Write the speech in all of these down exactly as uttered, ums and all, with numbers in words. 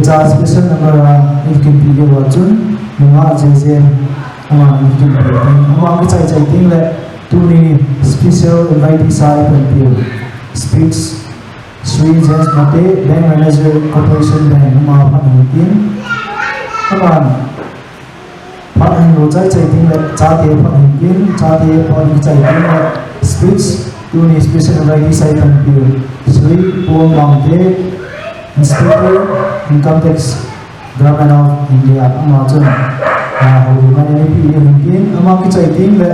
Cha special number a ikinpi diu a chun, nunga J J, ama ikinpi diu. Ama kichai chai ding le, tuni special invitee sa ipanpiu. Speech, Sri James Mate, Bank Manager, Corporation Bank, ama phat hung tin. Ama phat hung lo chai chai ding le, chate phat hung tin, chate phat hung chai ding le, speech, tuni special invitee sa ipanpiu. Sri Paul Mangte, Inspector, Income Tax, Government of India, ama chun, ah, houlimna neipe diu hin tin, ama kichai ding le,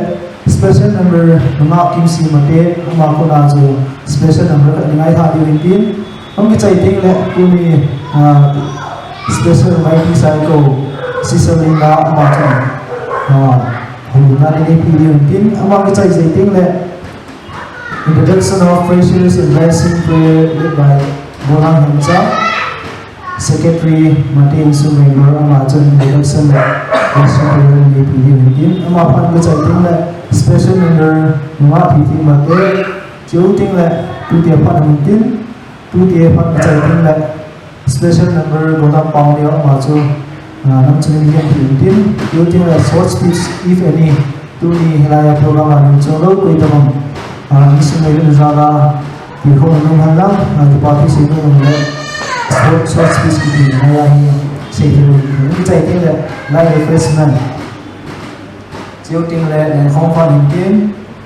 special number, nunga Kimsi Mate, ama kona chu, special number khat nei ngaithah diu hin tin, ama kichai ding le, tuni, ah, special invitee sa ikou, Sister Linda, ama chun, ah, houlimna neipe diu hin tin, ama kichai chai ding le, introduction of Freshers and Blessing Prayer led by Bolang Hemcha. Secretary Mate Insung Bangalore, ama chun introduction le blessing prayer neipe diu hin tin. Ama phat kichai ding le special number nunga Thithin Mate. Chuteng le tute phat hin tin. Tute phat kichai ding le special number Bolang Paoneo, ama chu, ah, nang chun neipe diu hin tin. Chuteng le short speech, if any. Tuni hilai a program a nungchang lou koi tabang, ah, insung ngailut jal a, kikhom nung hen lang, ah, kipa thu sei nung le, short, short speech kiti, hilai a hi, sei thei lou, kichai ding le, light refreshment. Chuteng le, Lengkhong Phan hin tin,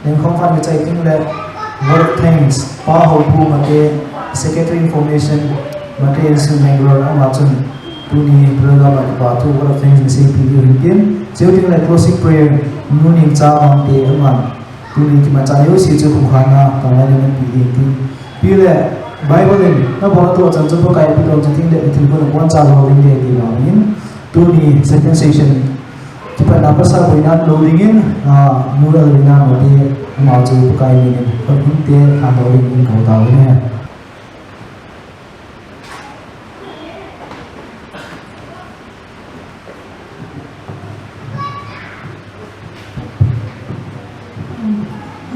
Lengkhong Phan kichai ding le, word of thanks, Pa Hopu Mate, Secretary Information, Mate Insung Bangalore, ama chun, tuni program a kipa thu word of thanks nei seipi diu hin tin. Chuteng le closing prayer, Nu Nengcha Mangte, aman tuni kimanchah jouse chu khut hang a, tangval in neipe diu hin tin. Pi le, Bible in, nabol natoh chan chu Pakai ipi dong chu tin le, ithilbol in boncha lou ding ahi ti vangin. Tuni second session, kipatna pasal boina lou dingin, ah, Nu Elvina Mate, ama chu Pakai min in, khut hung te, ah, lou dingin kou tauvin ahi.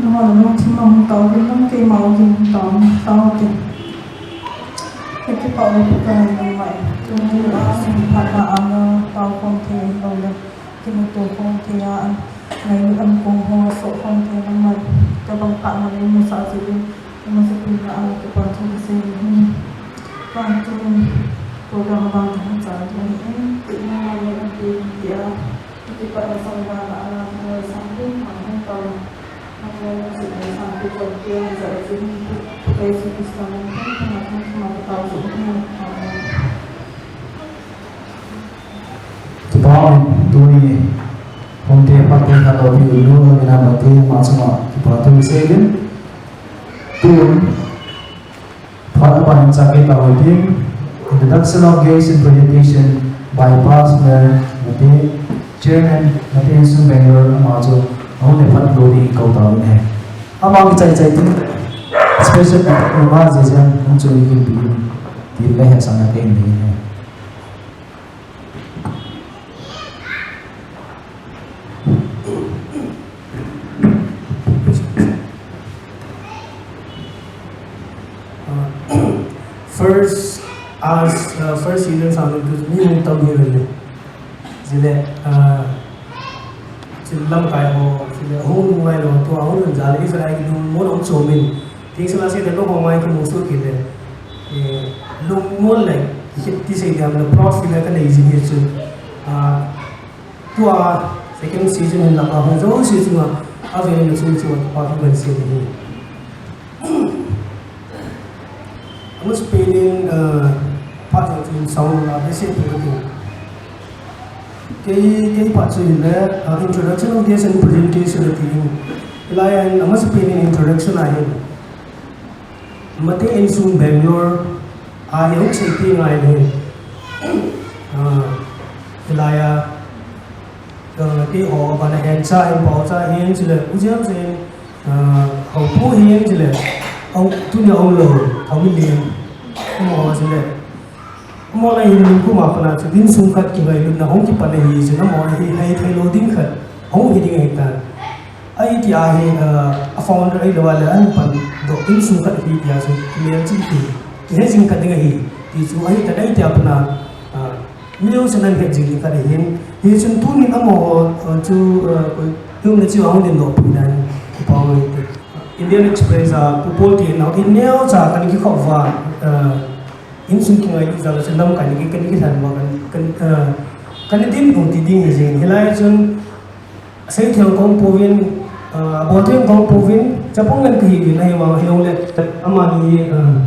Nangho lungthim a hung taovin lang, keima a hung taovin, taovin. Kakipah e Pakai nangmai. Tuni a sum phatna a na tao khom thei lou le, kimuto khom thei a, ngailut a kong ho soh khom thei nangmai. Tabang phatna le musah jeh in, Amasapen a kipa thu kasei ahi. Vang chun program abang kahin chan ding ahi. Tuna le api tia, kipatna sangvan a, a, sang ding ma hung tao. Nangho lungset le sang pi chom tia, ja chin, Pakai Jesu Christa min in, thangthang a thangthang a patao jing ahi. Amen. Kipa um, tuni, hung te phat te khat lou pi ulu, mina mate, ma chunga, kipa thu sei din. Tun, phat aban in chakei tau hitin, introduction of guest and presentation by Pastor Mate, Chairman, Mate Insung Bangalore, ama chu, ahung le phat lou ding kou tauvin ahi. Ama kichai chai tin, special number ma jeh jeh, hung chu ihin pi, tin le hetsahna kahin nei ahi. Uh, first, as, uh, first season sang tu mi hung tam hi le. Chule, uh, chule lamkai ho, chule hung lungngai lou, tua hung lung jal, Israel lungmon hung chomin. Thingsa la se de lou ho mai tu musu kile. Eh, lungmon le, hiti sei diam le, proud feel ka nei jing hi chu. Ah, tua, second season in la ka hung jouse chunga, avel in chung chu, pa tu kan sei ni. Amasapen in, ah, phat chu sound la, basic tu tu. Kei, kei phat chu le, ah, introduction of guest and presentation ti. Hilai a amasapen in introduction ahi. Mate Insung Bangalore a, i hung seipi ngai le. Ah, hilai a, ah, keiho, bana Hencha hin, Paocha hin, chule, U James hin, ah, Hopu hin, chule, au, tunia aum lou, Thangminlen, amaho chule. Amaho la hin lungkham a pat a chu, insung khat kingailutna hung kipan ahi, chun amaho hi hithei lou ding khat, hung hi ding ahitan. Ahi tia hi, ah, a founder ahilou le, ahin pan doh insung khat ahi tia chu, kimel chim ti, kihe jing khat ding ahi, ti chu ahi tan ahi tia pat a, News nan het jing khat ahin. Hichun tunin amaho, uh, chu, uh, koi, tum na chu ahung dindoh pi dan, Pu Paul te. Indian Express a, Pu Paul te nau, in neocha kana kikhop uva, uh, insung kingailut jal a chun lamkai na ki, kana kilhen uva kan, kan, uh, kana dinmun ti ding hi jing. Hilai chun, Seitheng kahung pouvin, ah, aboltheng kahung pouvin, chapang ngen kahiuvin ahivang hijongle, amani, ah,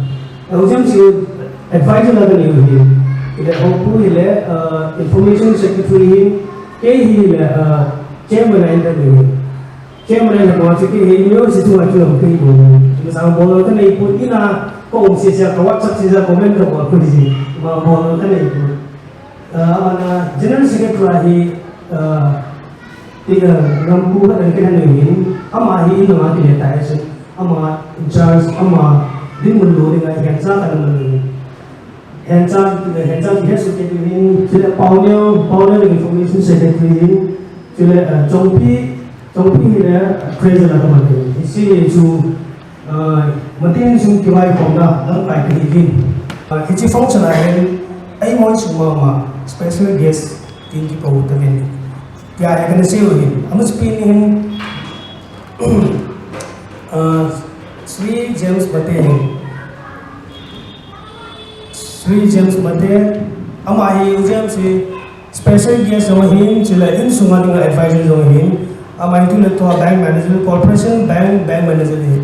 L G M C advisor la kanei u ahi. Hile Hopu hile, ah, information secretary ahin, kei hile, ah, chairman a ahin kanei u ahi. Chairman a ahin kanei u ahi, kei hi university chunga chu lam kahi u ahi. Masang bol kanei pon, ina ka um sese, ka WhatsApp sese, comment kabol u ahi. Ama bol kanei pon. Ah, amana General Secretary hi, ah, ti, ah, Rampu hat an kihan ahin, ama hi in lama kile tai ahin, ama in charge, ama dinmun lo dinga hencha kana man ahin. Hencha, hencha ti hesoh kit ahin, chule Paoneo, Paoneo Information Secretary ahin, chule, ah, Chongpi, Chongpi hile, ah, Treasurer kana man ahin. Hiche chu, ah, Mate insung kivaikhomna lamkai kahiuvin. Ah, hiche function a hin, eima insung mama, special guest tin kikou tauvin. Tia hi kana seiyu ahin. Amasapen in, ah, Shri James Mate ahin. Shri James Mate, ama hi U J M C special guest jong ahin, chule insunga dinga advisor jong ahin, ama hi tule tua bank manager, corporation bank, bank manager ahin.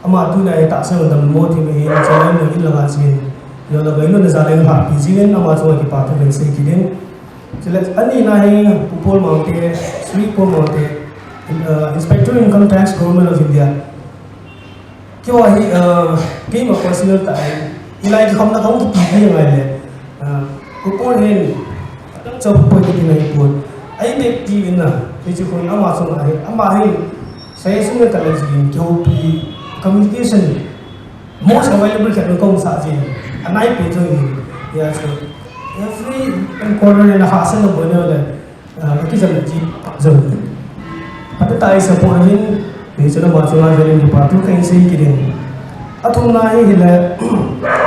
Ama tuna hi tahsa dammo thim ahin, chule amun in langa chun, jong le vailutna jal a eilhahpi jingin, ama chunga kipa thu kahin sei kit in. Chule anina hi Pu Paul Mangte, Shri Paul Mangte, uh, Inspector Income Tax, Government of India. Keiho hi, ah, keima personal tah in, hilai kikhopna kahung kiti ngai le, ah, Pu Paul hin, adang chu Pu Paul kiti ngai pon. Ahi bep ti in na, hiche khun ama chunga hi, ama hin, suggestion kala jin, kihoupi, communication, most available khat in kaum sah jin, anaipe jong ahin, hijeh chun, every quarter in ahahsatna bol le, Ah, kakijam ji, jam. Phatah tah in support ahin, hiche chun ama chunga jong kipa thu kahin sei kit in. Athumna hi hile,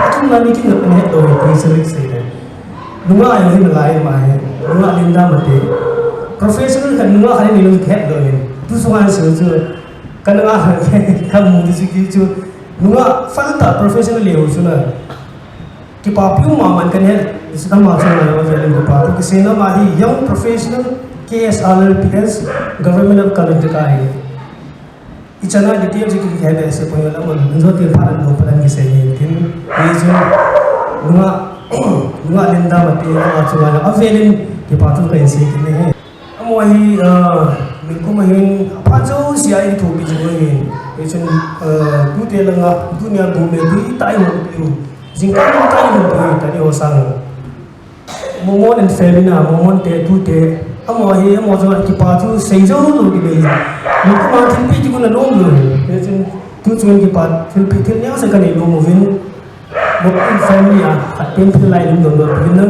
athumna ni kinop ahin, ahet lou hi, ti sei le. Nungah ahin, nalai ama hi, nungah Linda Mate. Professional khat nungah khat nei lou kahet lou hi. Tu sunga sei chu, ka nungah khat kamu ti chu ki chu. Nungah fal tah professional leu chu na. Kipapi um mama in kahin, hiche ama chunga jong avel in kipa thu kaseina, ama hi Young Professional K S R L P S, Government of Karnataka ahi. Ichan a detail chu kahe behseh poi, amun, anjo ti phat in lou phat in kisei nge tin. Hiche chu nungah, nungah Linda Mate, ama chunga jong avel in kipa thu kahin sei kit in ahi. Amaho hi, ah, nikum a hin, aphat jouse a eikithopi jing u ahin. Hichun, ah, tute langa, tunia bu me, tu itah a ihoupi u. Jingkah itah a ihoupi u, tani ho sang. Momon and family na, Momon te, tute. Amaho hi, amaho chunga kipa thu sei jou lou kit in. Nikum a thilpeh kigon nom lou. Hichun, tu chun kipa, thilpeh, thil neocha kanei nom uvin. Momon family a, khat pen thil lai nom lou uvin.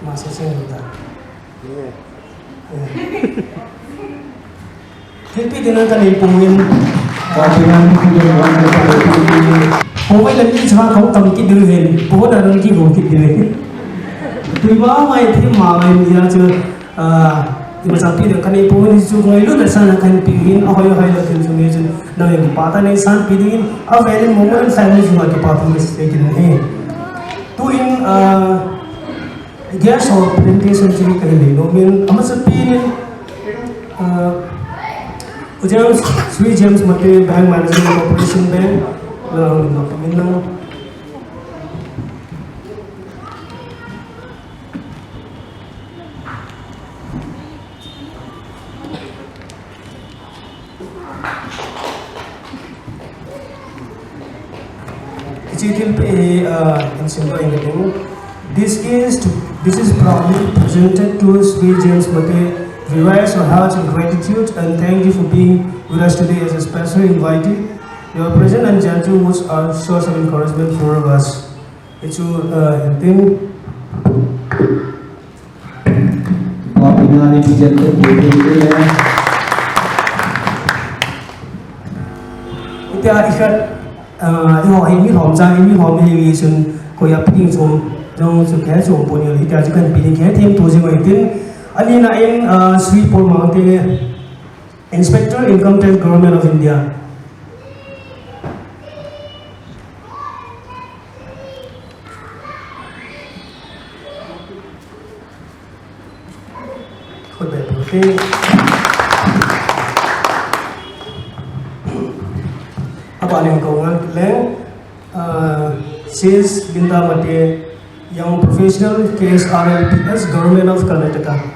Masa seng ta. Thilpeh ding kanei pon. Pavai le ni chang kong tam kit diu hin. Pavai le ni kong kit diu hin. Tui ba mai thi ma mai ni a chu. Ah, imacha pi ding kanei pon, hichu ngailutna sanga kahin pe hin, ahoi ahoi lou thil chu nge chun, nangin kipa tah in neisanpi dingin, avel in Momon family chunga kipa thu kasei kit in ahi. Tuin, ah, guest ho presentation chu kahin nei nom in, amasapen in, ah, U J M, Shri James Mate, Bank Manager, Corporation Bank, lang, lang, lang. Hiche thilpeh hi, uh, in simdoh inge. This is to, this is proudly presented to Shri James Mate. We raise our hearts in gratitude and thank you for being with us today as a special invitee. Your presence and gentle words are source of encouragement for us. Hichu, uh, hintin. Papi na ni pijan te pute ni le. Itia ikhat Ah, eiho hi mi lhom cha, mi lhom hi mi sun ko ya ping chom, jong chu kei chom pon yo, hitia chu kan pin kei them tu jing oi tin. Ani na in, ah, Sri Paul Mangte, Inspector Income Tax, Government of India. Khut beh pute. Abanin ko ngal leng, ah, Sis Binda Mate, Young Professional, K S R L P S, Government of Karnataka.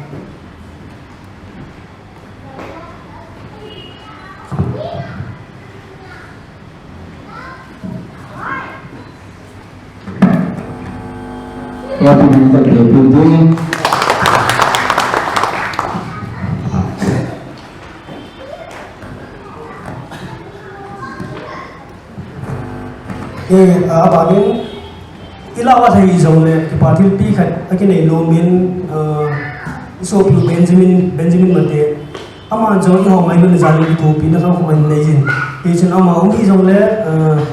Eh, a, abanin, i lau a thei jong le, kipa thilpi khat, a kinei nom in, ah, i sopi u Benjamin, Benjamin Mate, ama jong i hong ai nun jan kithopi na kha hong nei jin. Hichun ama um hi jong le, ah,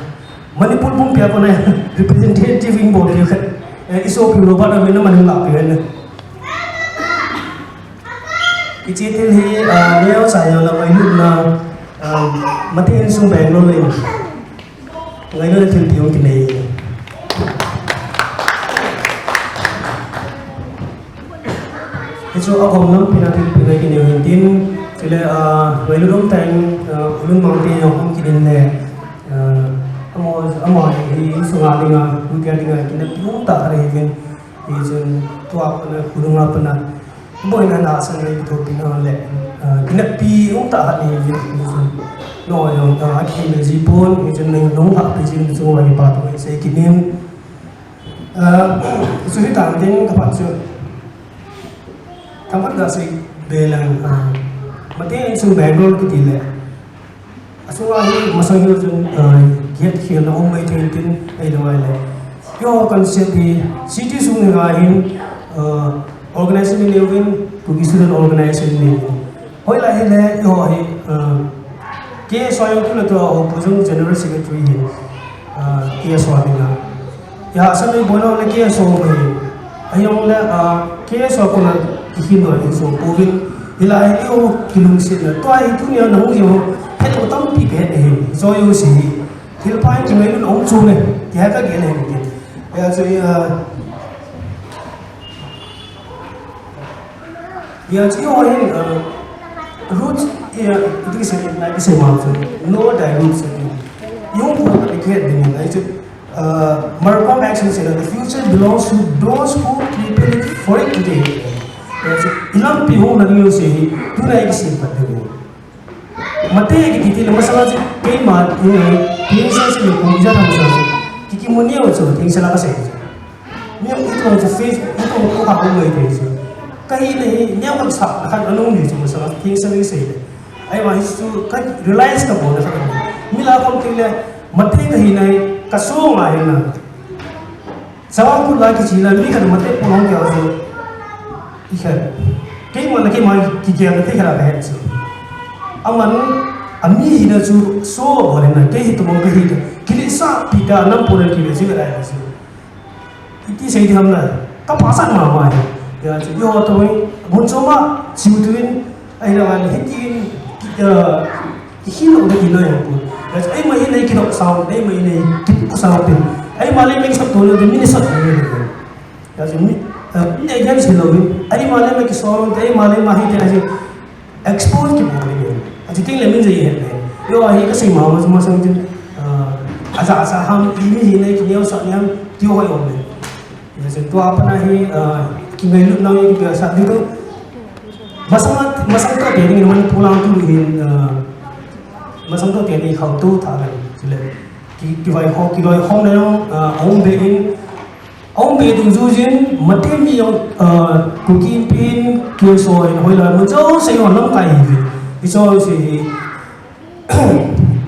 Manipur pumpi a kona representative in bol thei khat, eh, i sopi Robert Amin aman hin lapi hen. Hiche thil hi, ah, neocha jong le ngailutna, ah, Mate insung Bangalore le. Ngailutna thilpi hung kinei. Hichu agom lampi a thilpi hung kinei hin tin, chule, ah, ngailut um tah in, ah, U Lun Mangte jong hung kidin le, ah, amaho, amaho hi insunga dinga, tutia dinga, kineppi um tah khat ahi uvin. Hichun tua pat a, khonunga pat a, boina nasa nei kithopi na le, ah, kineppi um tah khat ahi uvin, hichun. No jong, ah, akimel ji pon, hichun nei nung lhah pi jing chu, hiche pa thu sei kit in. Ah, chu hi tang ding ka phat chu. Thangkhat ga sei be lang, ah, Mate insung Bangalore kiti le. Asunga hi masang hi chun, ah, kihet khelna um mai thei tin, ahilou le. Eiho concept hi city sung a hin, ah, organization nei uvin, Kuki student organization nei uvin. Hoilai hile, eiho hi, ah, K S O jong tu le tu a, Hopu jong General Secretary hi, ah, K S O dinga. Ya, sa nei boina le K S O mai. Ajong le, ah, K S O kona kihin lou hi so pouvin. Hilai hi eiho kilungsetna. Tua hi tunia na hung jong, hetthei tampi kahet ahi. Jouse hi. Thilpha hi kingailutna um chu me. Ti ha ka gel ahi. Ya, so, ya, Ya, chu eiho hin, uh, roots, ya, iti kisei, na kisei ma chu, no dilute chu. Eiho ko na kihet ding na chu, uh, Malcolm X in said that the future belongs to those who prepare it for it today. Ya, chu, i lampi hung na ding jouse hi, tuna i kisei pat ding. Mate kiti ti le masanga chu keima, eh, P H C le kum ja thang sa chu. Ki kimu neo chu, theng sela ka sei. Neo i thong chu face, i thong ko ka ko mai thei chu. Ka hi le hi, neo ka sa, ka anung ni chu masanga, theng sela ka sei le. Ahivang hi chu, ka realize ka bol le ka. Mi la kom ti le, mate ka hi nai, ka so ngai na. Chawang kut lai kichi lai, mi khat mate pulong kya chu. I khat. Keima le keima kigel le te khat a kahet chu. Aman, ami hina chu, so bol in na, kei hi tu bol kei hi tu. Kili sa pi ka nam pulong kile chu kala chu. Iti sei di ham na. Ka pa sa ma ma hi. Ya chu, yo to, bun so ma, siu tu in, Ahilou le, hitin, ki, eh, kihin lou ding ahi nai pon. That's, eima hin nei kidou sao, eima hin nei kipu sao pin. Eima le mix up to le, mi nei sat le. That's mi, eh, mi nei against hilou. Eima le mi kisou, eima le ma hiti, that's expose kibol le. That's thing le min jai he. Yo, ahi ka sei ma, ma, ma sang tin. Eh, aja, aja ham, mi hin nei kineo sa niam, tiu hoi om le. Hiche tua pat a hi, ah, kingailutna hi kipia sa ding tu. Masang, masang to te ding Manipur lang tu hin, ah, masang to te ding khau tu tha le, chule. Ki, kivai khom, kivai khom le jong, ah, aum be in, aum be tu ju jin, mate mi jong, ah, Kuki Inpi in, K S O in, hoilai mun jouse jong lamkai hi. Hiche jouse hi,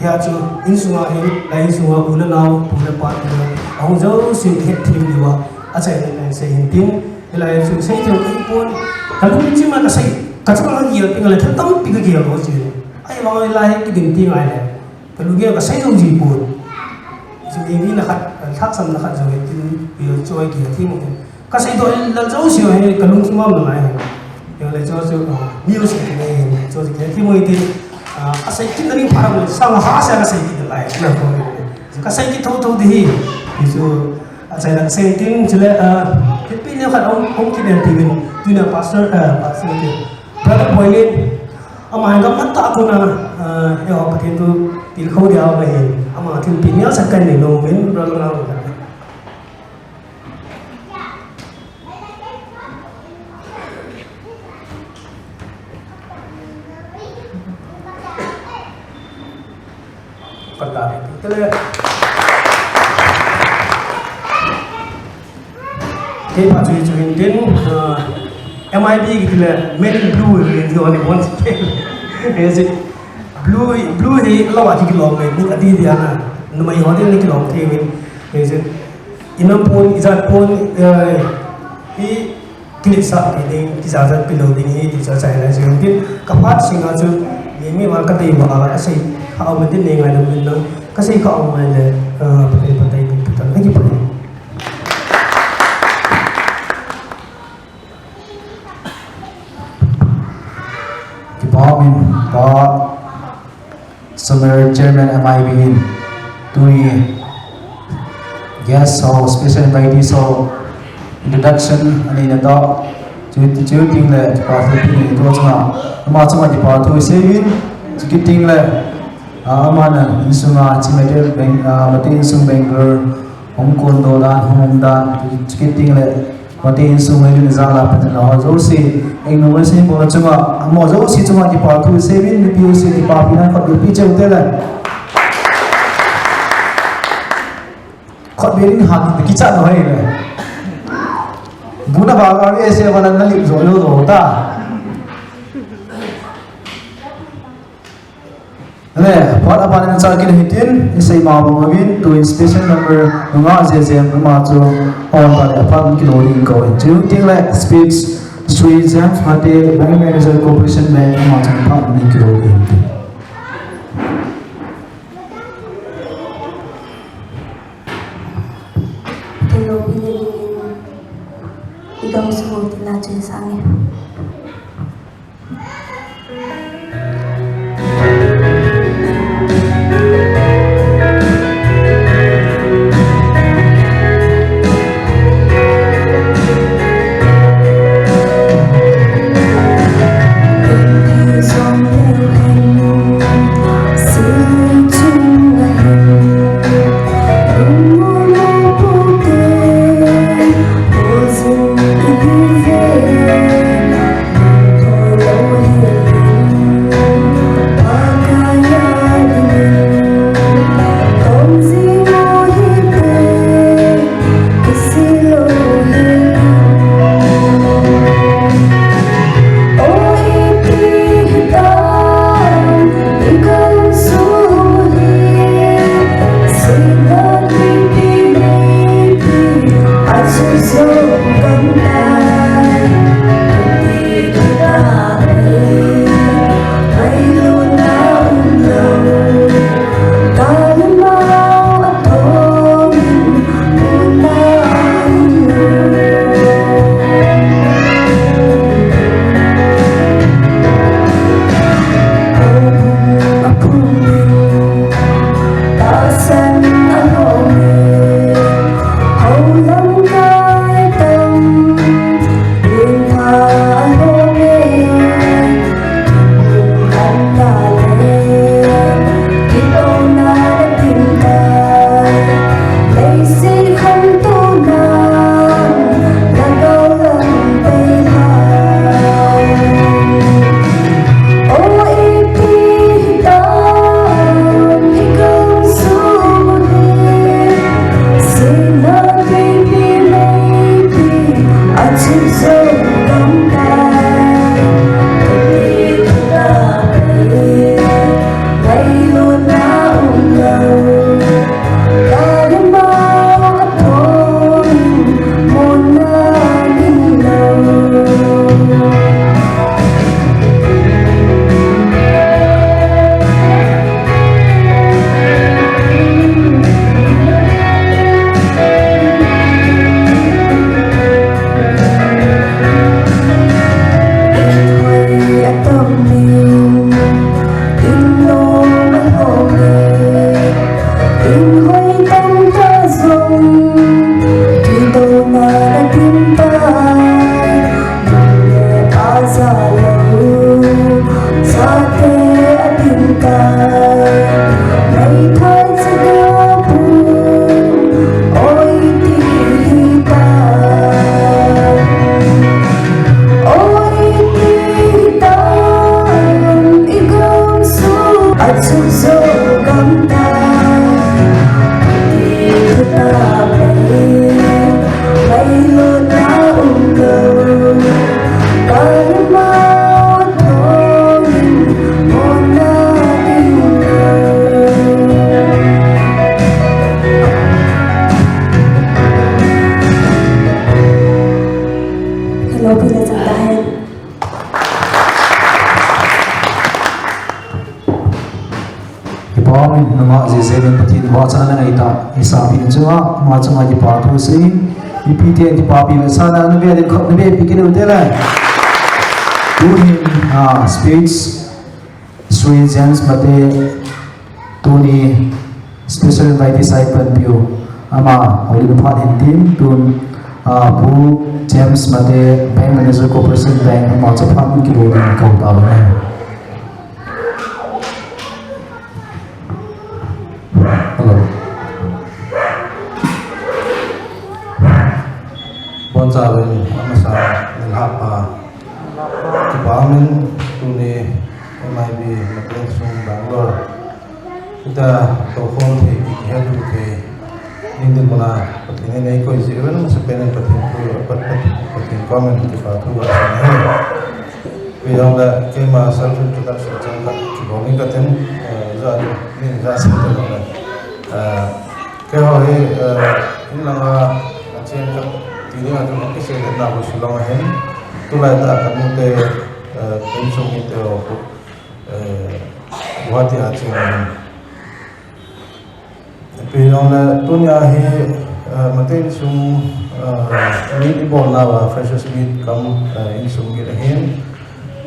Hia chu, insunga hin, la insunga u le nao, pu le pa, ahung jouse hethem diuva, achaina kahin sei hin tin, hilai chu sei thei kei pon, ka lungthim a ka sei, ka chunga ka gel teng le, thil tampi ka gel lou chu. Ahivang hilai kidin teng le, ka lungthim a ka sei lou ji pon. Chule mi na khat, lhahsamna khat jong hin tin, pi choi ki thim u hin. Ka seidoh lal jouse hi ka lungthim a um nalai hin. Yo le cho cho, ah, music hi hin, cho ki thim u hin tin, ah, ka sei kit na ding pha le, sang ha sa ka sei kit nalai. Na ko. Ka sei kit thotho ding hi. Pi chu, a chaina ka sei tin, chule, ah, pi pi le khat um, um kit den ti min. Tunia pastor, ah, pastor ti. Brother Boilin, ama hin gam mat tah a kona, ah, eiho Pathen thu tilkhou dia uva hin, ama thilpeh neocha kan nei nom in, brother Ngau. Kei pa chu, chu hin tin, ah, M I B kiti le, Men in Blue, you only one thing. Is it blue, blue hi lo a kilom me, ni ati dia na. Numei ho din ni kilom thei min. Is it inam pon, ijat pon, eh, hi kilisa pi ding, kijajat pi lou ding hi, ti chu achaina chu hin tin. Ka phat sing a chu, mi, mi ma ka tei ma a, ka sei kha um tin nei ngai dam min nang. Ka sei kha um mai le, ah, Pathen phatthei boh peh tan, ka kipah e. Kipa min, Pa Samuel, Chairman M I B in, tuni guest ho, special invitees ho, introduction anei na tah, chu, chu ting le, kipa thu pi ni to chunga, ama chunga kipa thu isei in, chu kiting le, ah, ama na insunga, chi Mate Beng-, ah, Mate insung Bangalore, hung kon doh dan, hung um dan, chu kiting le, Mate insung le, jala Pathen ho jouse, engnu le sei bol chunga, amaho jouse chunga kipa thu isei in, mipi jouse kipa pina khat pi cheu te le. Khat pi ding ha kichat noi le. Bu na ba ga ese wala na lip jo lo lo ta. Le, phat aban in cha kin hitin, isei ma bang uvin, tuin special number nga je je ma chu on ta le, phat kilo ding ko in. Chu ting le, speech, Sri James Mate, Bank Manager, Corporation Bank, ma chu phat ni kilo ding. Kilo ding in, i gam su mo ti la chen sa nge. Pamin nunga jijeng in Pathen vahchoi na ngai ta, i sapi in chunga, ama chunga kipa thu sei, ipi te kipapi le sana na ve din khop na ve pi kit u te le. Tuhin, ah, speech, Sri James Mate, tuni special invitee sai pan piu, ama, holy the part in team, tun, ah, Pu James Mate, Bank Manager Corporation Bank, ama chaphan kilo din kau ta ba ne. Hello. Boncha ven amasa nilhah pa. Kipa min tuni M I B Mateng Sung Bangalore. Kita tokhom thei kihet thei. Ningdin muna Pathen in eikoi jeh uvin, masapen in Pathen thu, Pat-, Pat-, Pathen komin kipa thu asei ahi. Ipi jong le keima self introduction chang khat kibol inge katin, eh, ja, ni ja sin te le. Eh, keiho hi, eh, inlanga achen khat ti dinga chu kisei le na bu Shillong ahin. Tulai tah a kanu te, eh, kum sung ni te ho, eh, Guwahati a cheng ahin. Ipi jong le tunia hi, eh, Mateng Sung, eh, meet ibolnauva, freshers meet cum, eh, insung meet ahin.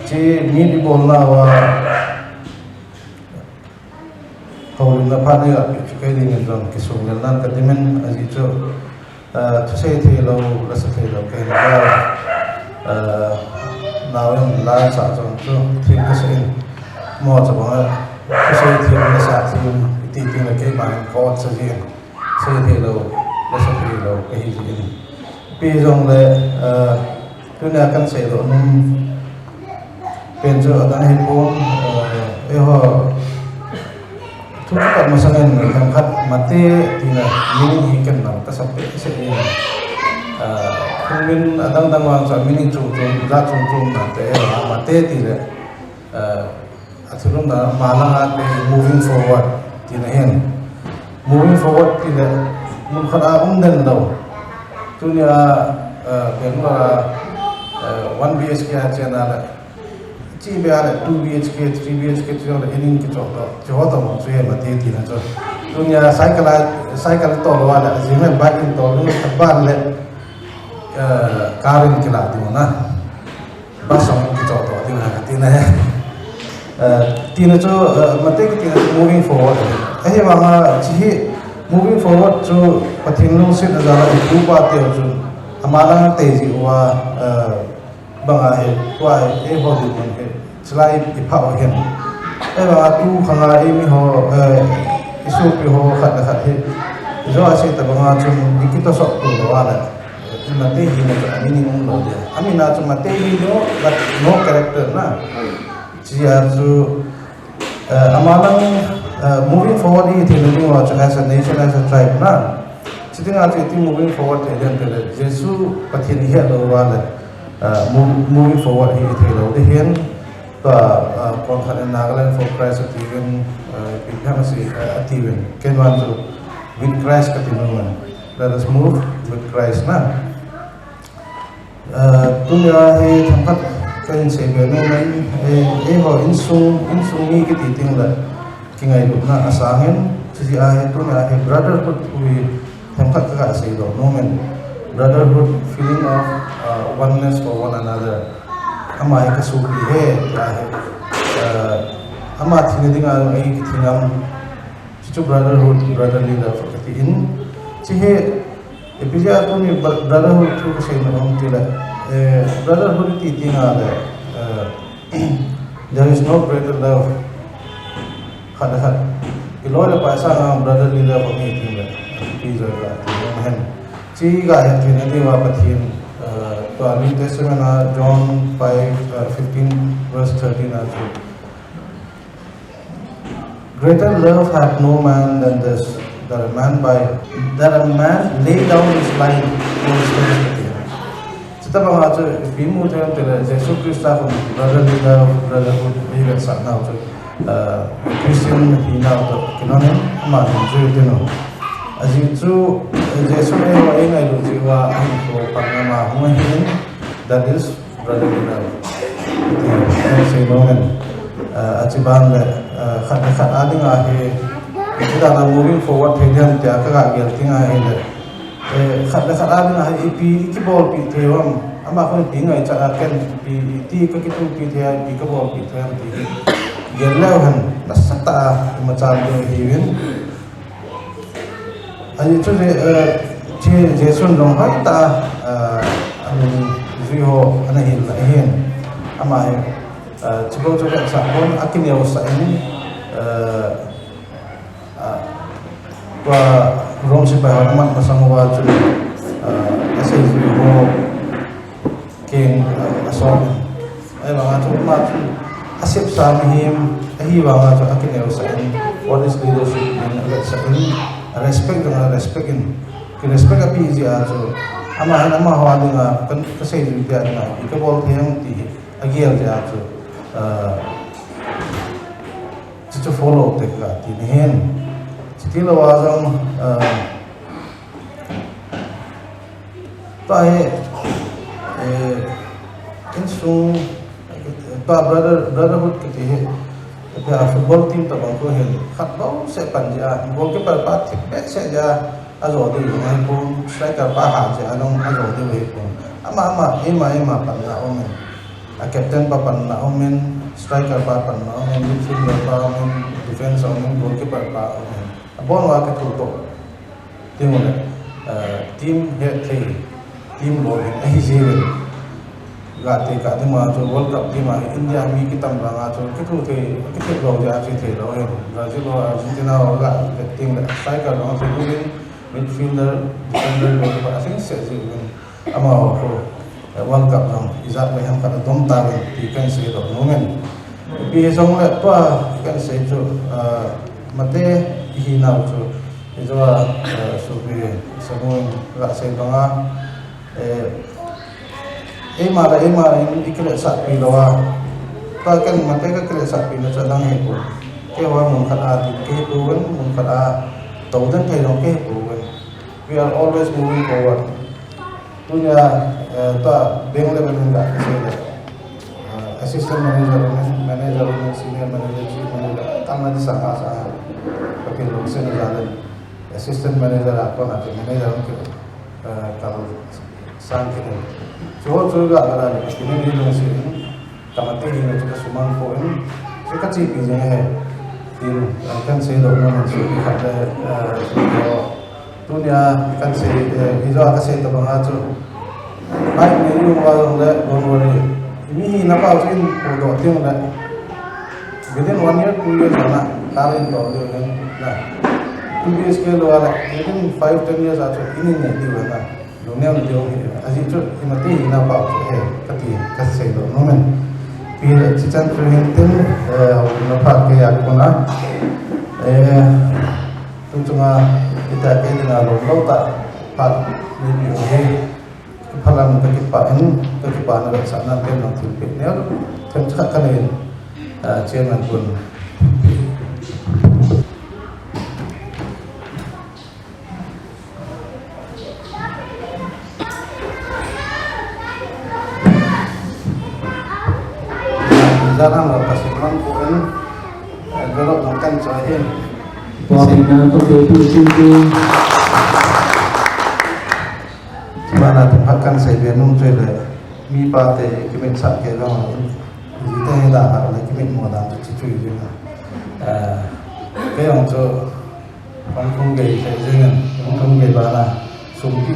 Hiche meet ibolnauva, houlimna phat neiga pi chu kei dingin jong kisung lel nan kati min ajeh chu, eh, thusei theilou, lasa theilou kahin ja, eh, naoin lasa jong chu thim kasah in. Mo chabang a, thusei thim, lasa thim, iti ti le keima in kot sa jin. Sei theilou, lasa theilou kahi jin. Ipi jong le, eh, tunia kan seidoh nom pen chu adang hipon, eh, eiho thu khat masang in themkhat Mate tina meaning hi ken nang kasap peh seh in. Eh, thumin adang dang vang chu meaning chung chung, ja chung chung na te, eh, Mate ti le, eh, Athilum na malanga te moving forward tina ahin. Moving forward ti le mun khat a um den lou. Tunia, eh, Bangalore a, eh, one B H K a chena le, chi be a le two B H K, three B H K, three le inin kichot lou. Chi ho tamo chu hi Mate tina chu. Tunia cycle a, cycle tolou a le, jing le bike in tolou, khat ban le, eh, car in kila ding na. Bus jong kichot to ding ahi tina ahi. Eh, tina chu, eh, Mate kitina chu moving forward. Ahivanga hiche hi moving forward chu Pathen lungsetna jal a ipu ipa teu chun ama lang a tei jeh uva, eh, banga hi, tua hi, eiho dinmun hi, chulai iphah u ahin. Ahivanga tu khanga eimi ho, eh, isopi ho khat le khat hi, ijo asei tabanga chun ikitosot to lou a le. Mate hina chu a meaning umlou dia. Amin a chu Mate hi no, but no character na. Chia chu, eh, ama lang, eh, moving forward hi thei ding uva chu as a nation, as a tribe na. Chiding a chu iti moving forward thei ding ti le. Jesu Pathen ihet lou uva le, eh, mo-, moving forward hi thei lou ding ahin. Tua, eh, kon khat in Nagaland for Christ atiuvin, eh, ipi ham asei, eh, atiuvin. Ken vang chu with Christ kati nom in. Let us move with Christ na. Eh, tunia hi themkhat kahin seibe nom in, eh, eiho insung, insung mi kiti teng le kingailutna asang in, chuti ahi tunia hi brotherhood thu hi themkhat kaga seidoh nom in. Brotherhood, feeling of, eh, oneness for one another. Ama hi kasopi ahi, tia hi, eh, ama thina dinga ei kithi ngam. Chuchu brotherhood, brotherly love kati in. Hiche hi, ipi jeh a tuni bro-, brotherhood thu kasei nom ham ti le, eh, brotherhood iti teng le, eh, there is no greater love. Khat le khat. Iloi le pai sanga brotherly love aum teng le, ipi jeh a ti nom ham. Hiche kahet theina diuva Pathen, eh, tua New Testament a John five, eh, fifteen verse thirteen a chu. Greater love hath no man than this, that a man by, that a man lay down his life for his friends. Chuti banga chu ipi mu thei em ti le, Jesu Christa khun brotherly love, brotherhood, hi vetsah nau chu, uh, Christian hinau toh kinang in, ama hin chu ti nom. Ajeh chu, eh, Jesu eiho eingailut jeh uva, ahinkho pan a ama hung ahin, that is, brotherly love. Ti, eh, sei nom in, eh, achi ban le, eh, khat le khat a dinga hi, Iti dan a moving forward thei ding ham tia ka ga gel ding ahile, eh, khat le khat a ding a ipi i kibolpi thei ham, ama khun ipi ngaichat a ken ipi iti ka kitupi thei a ipi ka bolpi thei ham ti hi gel leu hen nasatah a i machal ding ahiuvin. Ahi chu je, eh, che Jesun jong hoitah a, eh, anungjui ho ana hin la ahin. Ama hi, eh, chibou chu vetsah pon akineosah in, eh, Ah, tua Rome sepai hon amat masang uva chu, ah, aseijui ho keng, ah, asol in. Ahivanga chu ama chu asepsa mihem, ahivanga chu akineosah in, what is leadership in, avetsah in, respect jong a respect in. Ki respect api jeh a chu, ama hin amaho a dinga, ka, kaseijui te a dinga, ipi kabol thei ham ti hi, agel jeh a chu, ah, Chuchu follow te kati nahin. Chuti louva jong, ah, tua hi, eh, insung, tua brother, brotherhood kiti hi, tua football team tabang khu hin, khat bou seh pan jeh a, goalkeeper pa thip behseh jeh a, ajo diu jong ahipon, striker pa hat jeh a jong ajo diu ahipon. Ama, ama, eima, eima panna aumin. A captain pa panna aumin, striker pa panna aumin, midfielder pa aumin, defense aumin, goalkeeper pa aumin. Abon uva kithuto. Team le, eh, team hetthei, team lou hin ahi jiuvin. Gate kah ding ma chu World Cup team a India mi kitam vanga chu kithu thei, kithu lou jeh a chu thei lou hin. Brazil ho, Argentina ho ga vet ding le striker lou thei lou hin, midfielder, defender lou pa asing se jiuvin. Amaho khu, eh, World Cup jong ijat le ham khat adom tauvin ti kahin seidoh nom in. Ipi hijongle tua kahin sei chu, ah, mate ihinau chu, ijou a, eh, sopi Samuel in ga sei banga, eh, eima le eima in ikiletsahpi louva. Tua kahin mate kakiletsahpi na chu adang ahipon. Keiho mun khat a ding kahi pouvin, mun khat a tou den thei jong kahi pouvin. We are always moving forward. Tunia, eh, tua bank level in ga kasei le, eh, assistant manager, manager, senior manager, chief manager, tama di sanga sa, kapil lungset na jal in, assistant manager a kona chu manager ki, eh, kal sang kit in. Chuho chu ga kala le, kini ni lungset in, Kamati hi chu kasumang pon, chu kachepi jeng ahi. Tin, ah, kahin seidoh nom in sopi khat le, ah, sopi ho. Tunia kahin sei, eh, ijou a kasei tabang a chu. Bike nei um uva jongle, don't worry. Mi hina pau chu in pudoh teng le. Within one year, two years ana, car in to le na. Two years ke lou le, within five, ten years a chu in in nei diu na. Lungneo na diu hi, ajeh chu, imati hina pau chu he, kati, kaseidoh nom in. Ipi le chichan chu hin tin, eh, na phat kei a kona. Eh, tu chunga, ita kei dinga lom lou tah, phat neipi u hi. Phalam kakipah in, kakipah na le sahna pen nang thilpeh neo. Themcha kanei in, eh, chairman pun. Jarang la pasimang pun, eh, belok makan sahin. Pua pina ko pe tu sin tu. Mana tu hakan sai be nung tu le. Mi pa te kimit sa ke long. Ji te da ha le kimit mo dan tu chi tu ji na. Eh, ke long tu. Pang thum gei thei jeng in, pang thum gei bana, sum pi,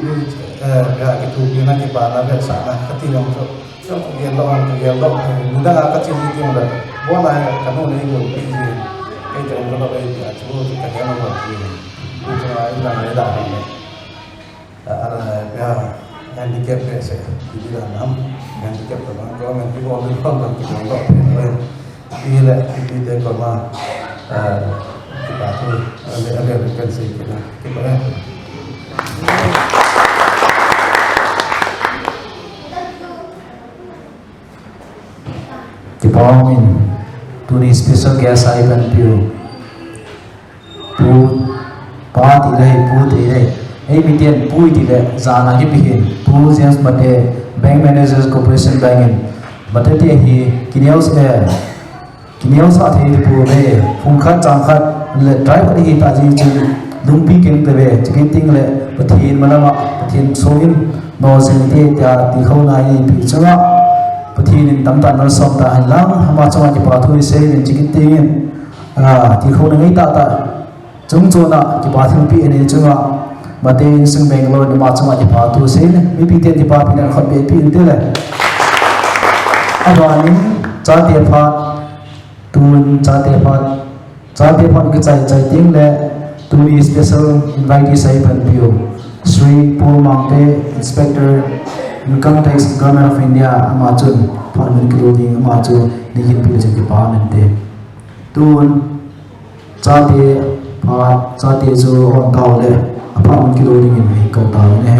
eh, ga kithupi na kipana vetsahna, kati jong chu, chu kagel lou, kagel lou, eh, nidang a kachi ji teng le, bon a kanu nei golpi ji, kei chu envelope ei pia, chu chu kagel lou ji, chu chu a inlang a ida. A, a, ya, handicap behseh, ti ding dan ham, handicap tabang, government ki bol ding bol ding ki bol ding, ti le, ti te koma, a, kipa thu, a le, a le, kan sei kina, kipa e. Kipa min, tuni special guest a ipanpiu. Pu, pa ti le, pu ti le. Ei, miten pu ti le, jana kipe hin. Pu James Mate, Bank Managers Corporation Bank in. Mate ti hi, kineos e. Kineosah thei tapouve, phung khat chang khat le tribe khat ihi ta jeh chun, lungpi keng tave, chukit teng le Pathen malam a, Pathen song in, nol jing te tia tilkhouna eipeh chunga, Pathen in tamtah in malsom tahen lang, ama chunga kipa thu isei in chukit teng in, ah, tilkhouna ngai tahtah, chung chon a kipa thilpeh anei chunga, Mate insung Bangalore in ama chunga kipa thu sei in, mipi ten kipa pina khut beh peh inte le. Abanin, chate phat, tun chate phat, chate phat kichai chai teng le, tuni special invitee sei panpiu, Shri Paul Mangte, Inspector, Income Tax, Government of India, ama chun phat mun kilo ding, ama chu neihin peh chun kipa mente. Tun, chate phat, chate chu hon tau le, aphat mun kilo dingin eikou tau ne.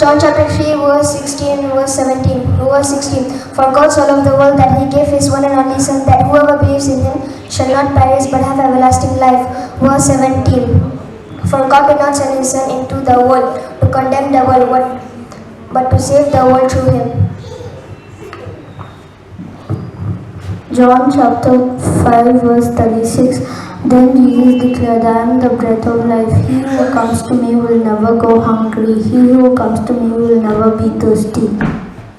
John chapter three, verse sixteen, verse seventeen. Verse sixteen. For God so loved the world that he gave his one and only Son, that whoever believes in him shall not perish but have everlasting life. Verse seventeen. For God did not send his Son into the world to condemn the world, but, but to save the world through him. John chapter five, verse thirty-six. Then Jesus declared, "I am the bread of life. He who comes to me will never go hungry. He who comes to me will never be thirsty."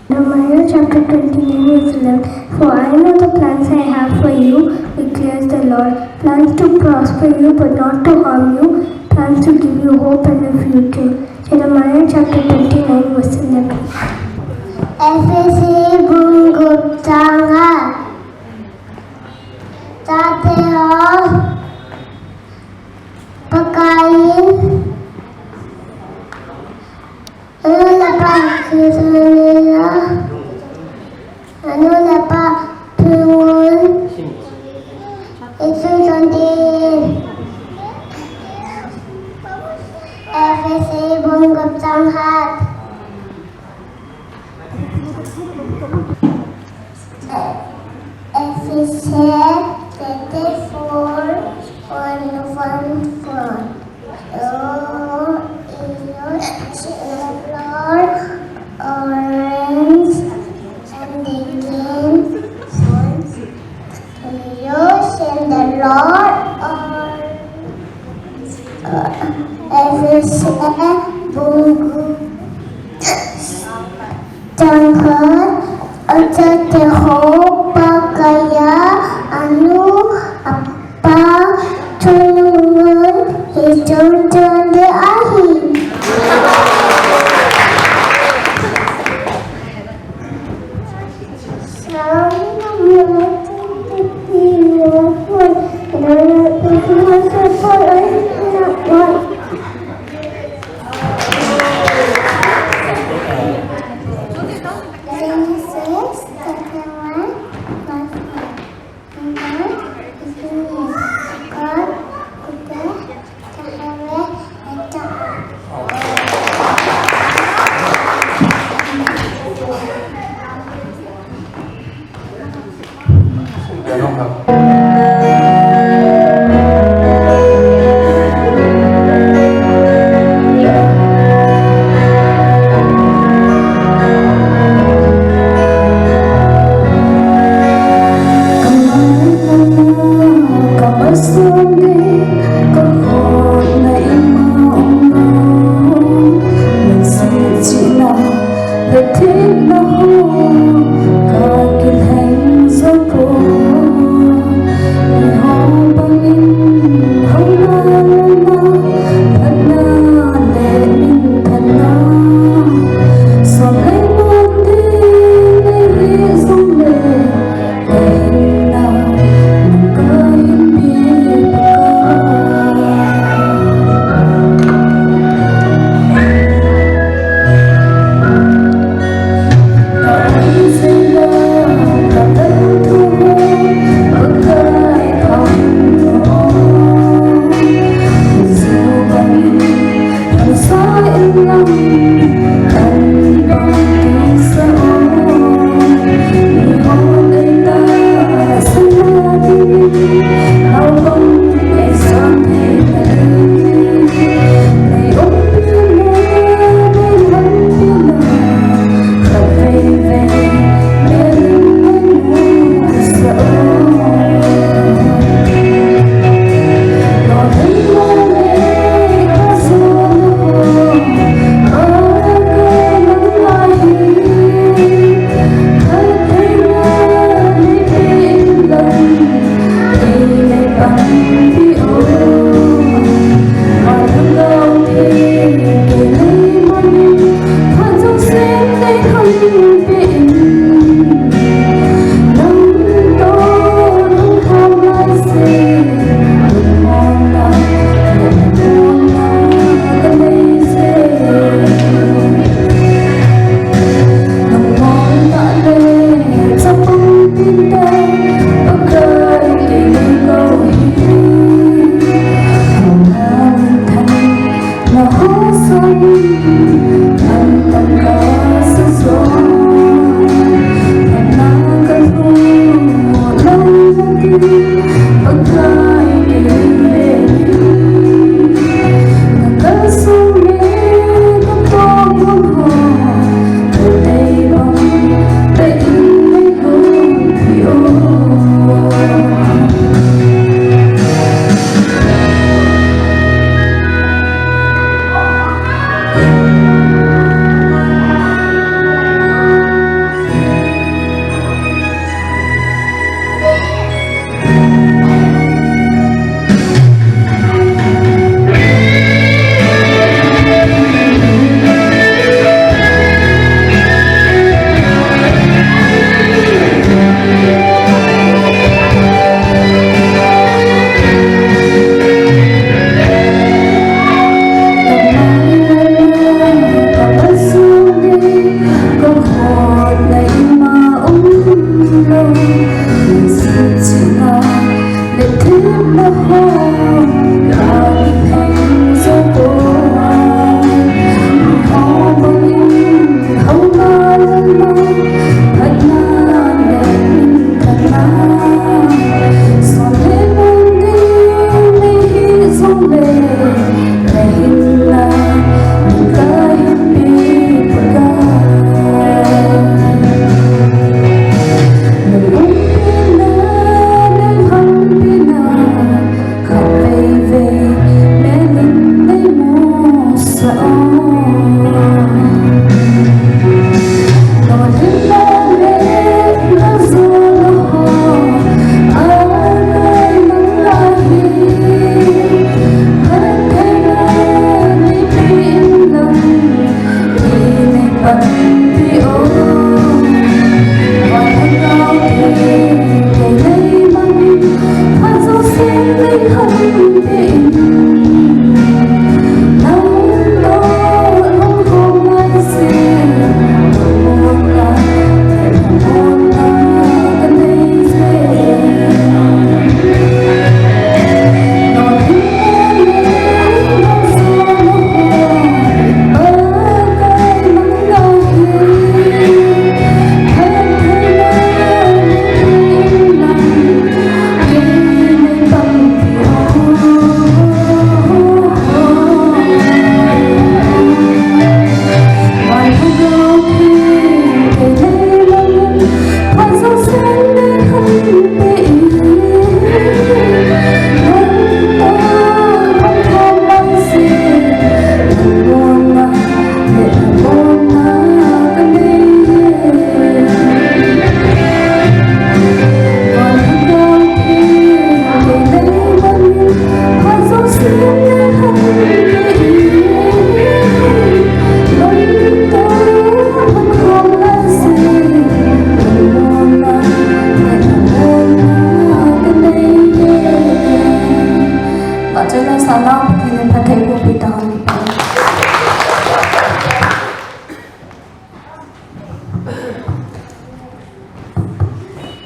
Jeremiah chapter twenty-nine, verse eleven. "For I know the plans I have for you, declares the Lord, plans to prosper you, but not to harm you, plans to give you hope and a future." Jeremiah chapter twenty-nine, verse eleven. Ephesi bung gup chang khat. Chate ho, Pakai in anu le apa kisunila, anu le apa thungun isu chondin. Ephesi bung gup chang khat. Ephesians chapter four, one, one, four. Oh, you should love orange and the game. Praise the Lord, or, uh, Ephesians bung gup chang khat, chate ho, Pakai a anu, apa, thungun, hichun chonde ahi.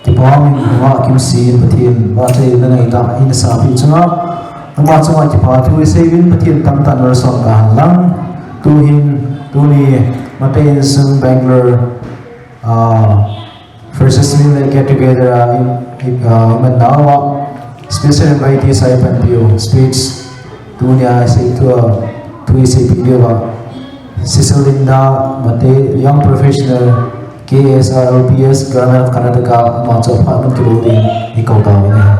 Kipa umin, Ama kimsel Pathen, vahchoi le ngaitah in asapeh chunga, ama chunga kipa thu isei uvin, Pathen tamtah in asot tahen lang, tuhin Tuni Matei Insung Bangalore, ah, Freshers' Meet le Get Together, ah, in, in, ah, iman nauva special invitee sa ipan diu speech tunia isei tua, tu isei pi diuva. Sister Linda Matei, young professional, K S R L P S, Government of Karnataka, ama chu aphat man kilou ding ikou tauvin ahi.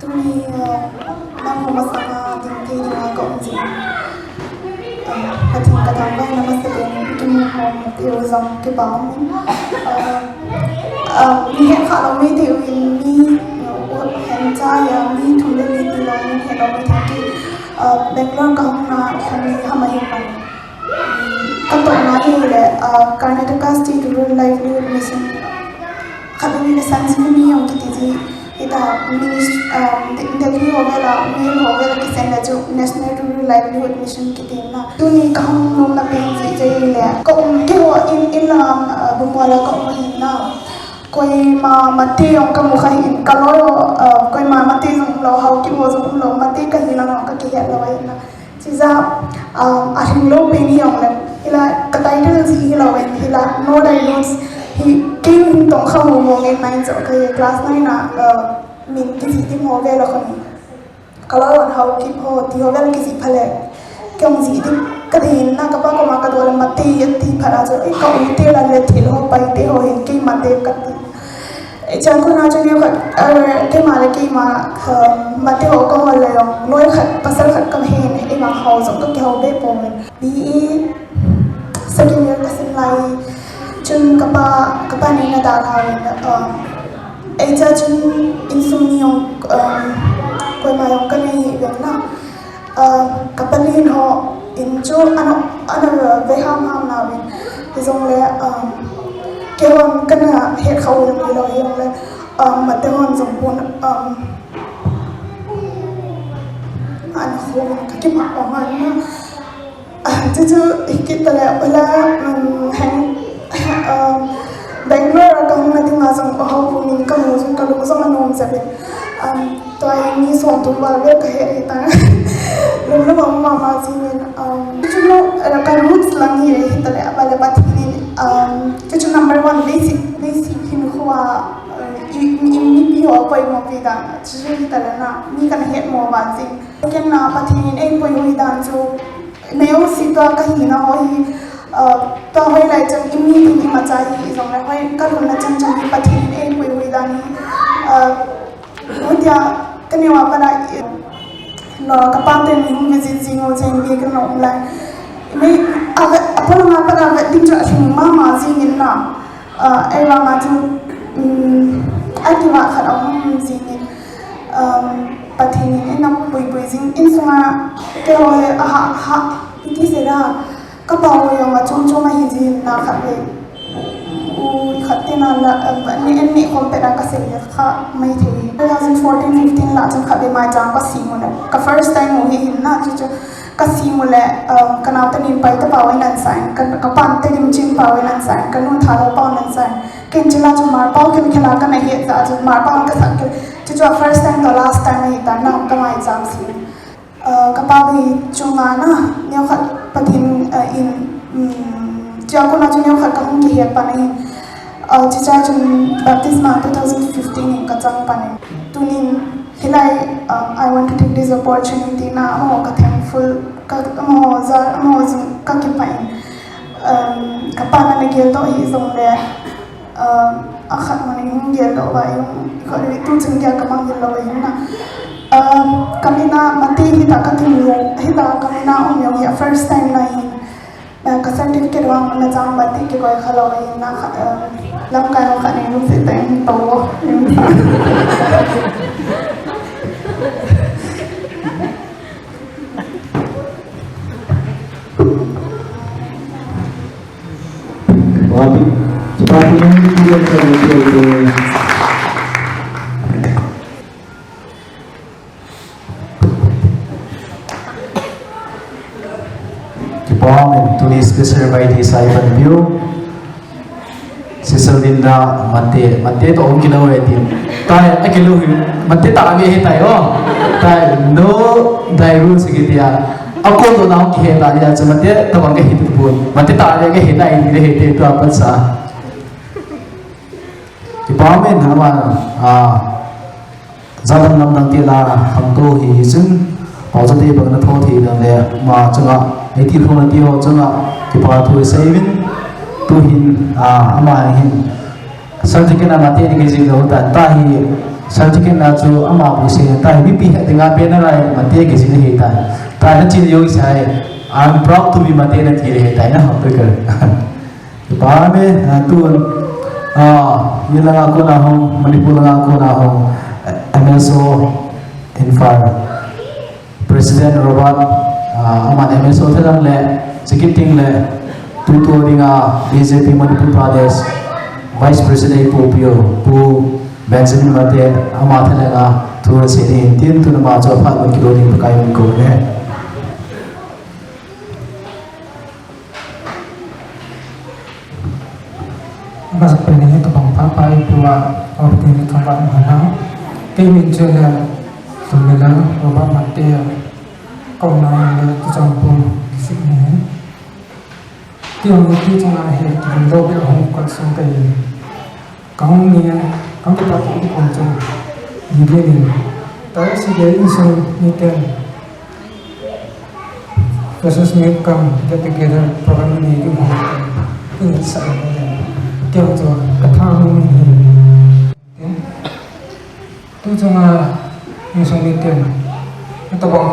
Tuni, uh, nangho masanga ding thei dinga ka um jing. Uh, Pathen kathangvahna masapen in, kimu hom teu jong kipa umin. Uh, uh, mi het kha lou maithei uvin, mi, uh, hen cha ya, mi thum le li tilou mi het lou maithei ki, uh, Bangalore kahung na, kha mi hama hin lang. Katohna ahile, ah, Karnataka State Rural Livelihood Mission, khatvei le Sanjeevani jong kiti ji, hita minis-, ah, De-, Delhi ho vela, Mail ho vela kisan le chu National Rural Livelihood Mission kiti na. Tuni kahung nomna pen ji ahile, ka um keiho in, in lang, ah, Bungwala ka um ahin na. Koima Matei jong kamu kha hih in, kaloi ho, ah, koima Matei jong umlou, Haokip ho jong umlou, Matei kahi lang jong kakihet lou ahin na. Chija, um, alhinglou pen hi jongle, hila ka title ji hilou in, hila no diludes hi kei hin tong kha mo mo nge nine jo ka class nine a, uh, min kijih dim ho vela khun. Kaloi hon Haokip ho ti ho vela kijih phat le. Kei jong jih dim kadei in na kapa koma kadong le Matei ati phat a chu, eh, ka u te la le thil ho pai te ho hin kei Matei kati. Chang kona chu neo khat, eh, keima le keima, eh, Matei ho kahol le jong, loi khat, pasal khat kahin, eima ho jong kakihou be pon. B E second year kasim lai, chun kapa, kapa neina dalha uvin, eh, eicha chun insung mi jong, eh, koima jong kanei hih uvin na. Ah, ka palen ho in chu ana, ana ve ham ham nauvin. Hijongle, um, keihon kana het kha u jong hilou hijongle, um, Matei hon jong pon, um, ana ho kakipah u ahi na. Ah, chuchu hikit tale, hoila, um, heng, um, Bangalore a kahung na dinga jong, oho, pon in kamu jong kalung jong anom jep in. Um, Tua hi mi som thum val vel kahet ahitan. Lunglut mama mama jingin, um, chuchu, eh, ka roots lang hi ahi tale, abale Pathen in, um, chuchu number one basic, basic hinkhoa, eh, i, i, i mipi ho apoimo pi dan, chuchu hi tale na, mi kana het mo val jing. Second na Pathen in eipui hui dan chu, neo si tua kahina ho hi, eh, tua hoilai chun i mi tin imacha hi, ijongle hoi kalunna chang chang hi Pathen in eipui hui dan hi, eh, Hutia, kaneo a pat a, no, kapa ten hung visit jing u jeng ve kana um lai. Mei, a, a polanga pat a vet ding chu alhing mama jingin na. Ah, ahivanga chu, um, akivah khat ahung um jingin. Um, Pathen in eina puipui jing, insunga, keiho hi, aha, ha, iti sela. Kapa ho jong achom chom ahi jin na khatvei. U khat tina la, eh, ni, ni khom pet a kasei le kha mai thei. Two thousand fourteen fifteen la chun khatvei maicham kasem u le. Ka first time u hi hin na chu chu. Kasem u le, um, kanaote nin pai tapau in ana san. Ka, kapan Tedim Ching pau in ana san. Kanu Thadou pau in ana san. Ken chila chu Marpao khel khel a kana het jeh chun Marpao in kasan khel. Chu chu first time to last time ahitan na kamaicham sem. Uh, kapa bei chunga na, neokhat Pathen, uh, in, um, chuche a kona chu neokhat kahung kihet pan ahin. Uh, chuche a chun baptisma two thousand fifteen in kachang pan in. Tunin, hilai, um, I want to take this opportunity na, amaho ka thankful, ka, amaho ja, amaho jong kakipah in. Um, kapa na nagel doh hijongle, Um, akhat mun in hung gel doh uva, hung, khat ni tu chun gel kamang gel lou ahin na. Um, kamin a Matei hita kakimu, hita kamin a um jong hi first time na ahin. Uh, ka certificate vang na chang Matei kikoi kha lou ahin na kha, um, lamkai ho khat ni lungset tah in to. Kipa umin, Tuni special invitee sa ipan biu. Sister Linda Mate, Mate to ong kilo e tin. Tai, a kilo hi, Mate ta ave he tai o. Tai, no, dai ru si kitia. Ako to na ong kihe ta nia, chu Mate, ta bang ke hit pun. Mate ta ave ke he tai ni he te to apat sa. Kipa men, ama, ah, Jadang lamdang ti la, khangtou hi hi chun, pau chate bang na tho thei dang le, ama chunga, ei ti khong na ti ho chunga, kipa thu sei vin, tu hin, ah, ama hin, certificate na Mate ni kei jing lo ta, ta hi, certificate na chu ama pu se, ta hi, mipi he dinga pe na lai, Mate kei jing he ta, ta na chin yo sai, "I'm proud to be Mate" na ti he ta na ho pe ka. Kipa me, ah, tun, ah, ni langa kona hong, Manipur langa kona hong, eh, M S O Imphal, President Robert, ah, aman M S O thalang le, Sikit Ting le, tutu dinga B J P Manipur Pradesh, Vice President Pu Pio, Pu Benjamin Mate, ama thalang a, tu se ni tin, tun ama chu phat mun kilo ding pakai mun ko ne. Bas pene to bang pa pa i pua, or pene to bang mana. Kei min chu le, tu le la, o ba ma te, ko na le, tu chang pu, si ni. Ti hong ti chang a he, tu lo be hong ko sung kai. Kang ni, kang kita kong kong chung, ni ni ni. Ta si de in sung ni ten. Freshers meet cum get together program ni ni hong kong. Ni sa ni ni. Kyo cho, ka tha ni ni. Tu chung a, ni sung ni ten. Tabang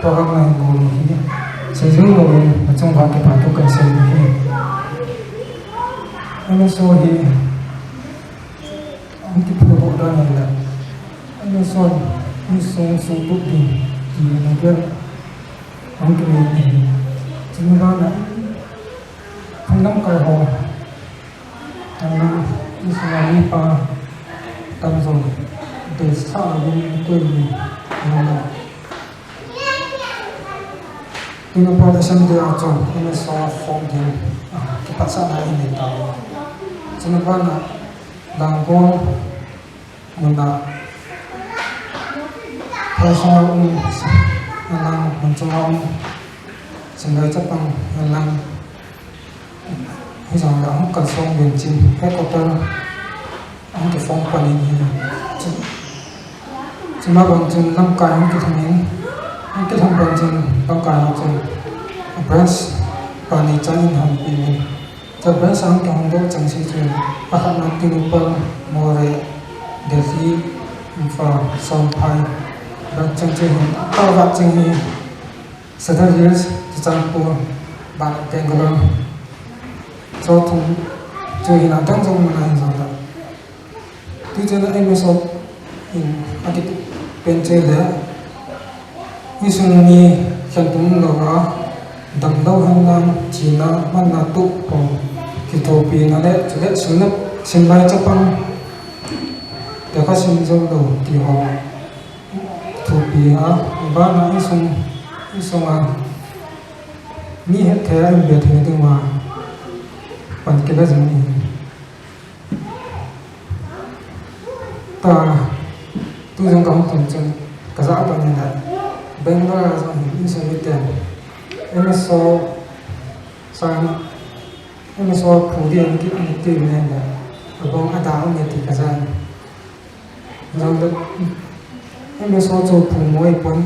program ni ni ni. Seju lo ni, chung ba ke pa tu kan se ni. Ano so hi, Ang kiphudoh dan ahi la. Ano son, insung sutup ding, ti na gel. Ang kini ni. Chunga na. Phung lamkai ho. Ang insung a mi pa. Tam zong. Dei sa a win koi ni. Ano na. Tuna pa le Sunday a chun, M S O form ding, ah, kipatsahna i nei ta. Chuna bana, Langol, muna, personal um, alang, mun chunga um, Sunday chapang, alang, Hijong le ahung kalsong uvin chin headquarter ahung kiform pan in hi. Chu, chuna bang chun lamkai ahung kithang in, ahung kithang bang chun lamkai ahung chun branch pani chan in hon pi in. Chu branch ahung kihong doh chang si chun, akhatna Tengnoupal, Moreh, Delhi, Imphal, Champhai, branch chang chun hin, apat chang hi. Sadar Hills, Churachandpur, Bangalore. Cho thum, chu hin adang jong mana hin jong ta. Tu chun M S O in akitu pen che le. Insung mi khen tum lo a, damlou hen lang, china, manna tu po, kithopina le, chule sunna, sunlai chapang, te kha sun jong lo, ti ho. Thupi a, bana insung, insung a, mi hetthei a inbe thei ding uva, pan kila jing ahi. Ta, tu jong kahung tun chun, kaja pan in a, Bangalore a jong hin insung miten, M S O, sang, M S O phu ding ki, ani ti nen a, abong ada um e ti kaja. Jong le, M S O chu phu mo i pon,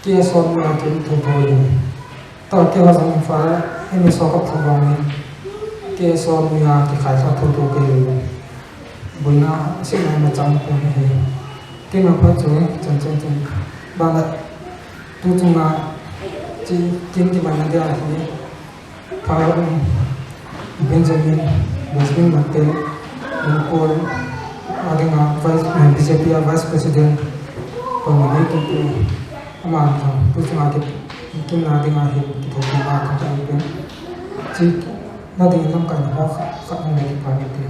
K S O noiya kin phu phu in. Tua kei va jong fa, M S O ka phu bang in, K S O noiya kikhai kha phu phu kei in. Boina, sina ma chang phu hi. Kei ma pha chu, chan chan chan. Bana, tu chunga, chi, kin ki bana dia hi. Pha, um, Benjamin, Benjamin Mate, Manipur a dinga Vice, eh, B J P a Vice President, pha, Mate, tu, tu, ama, tu, tu, chunga ki, kin a dinga hin, kithopina, ka, ka, pen. Chi, na ding lamkai na ho, kha, kha, na ki pa, Mate.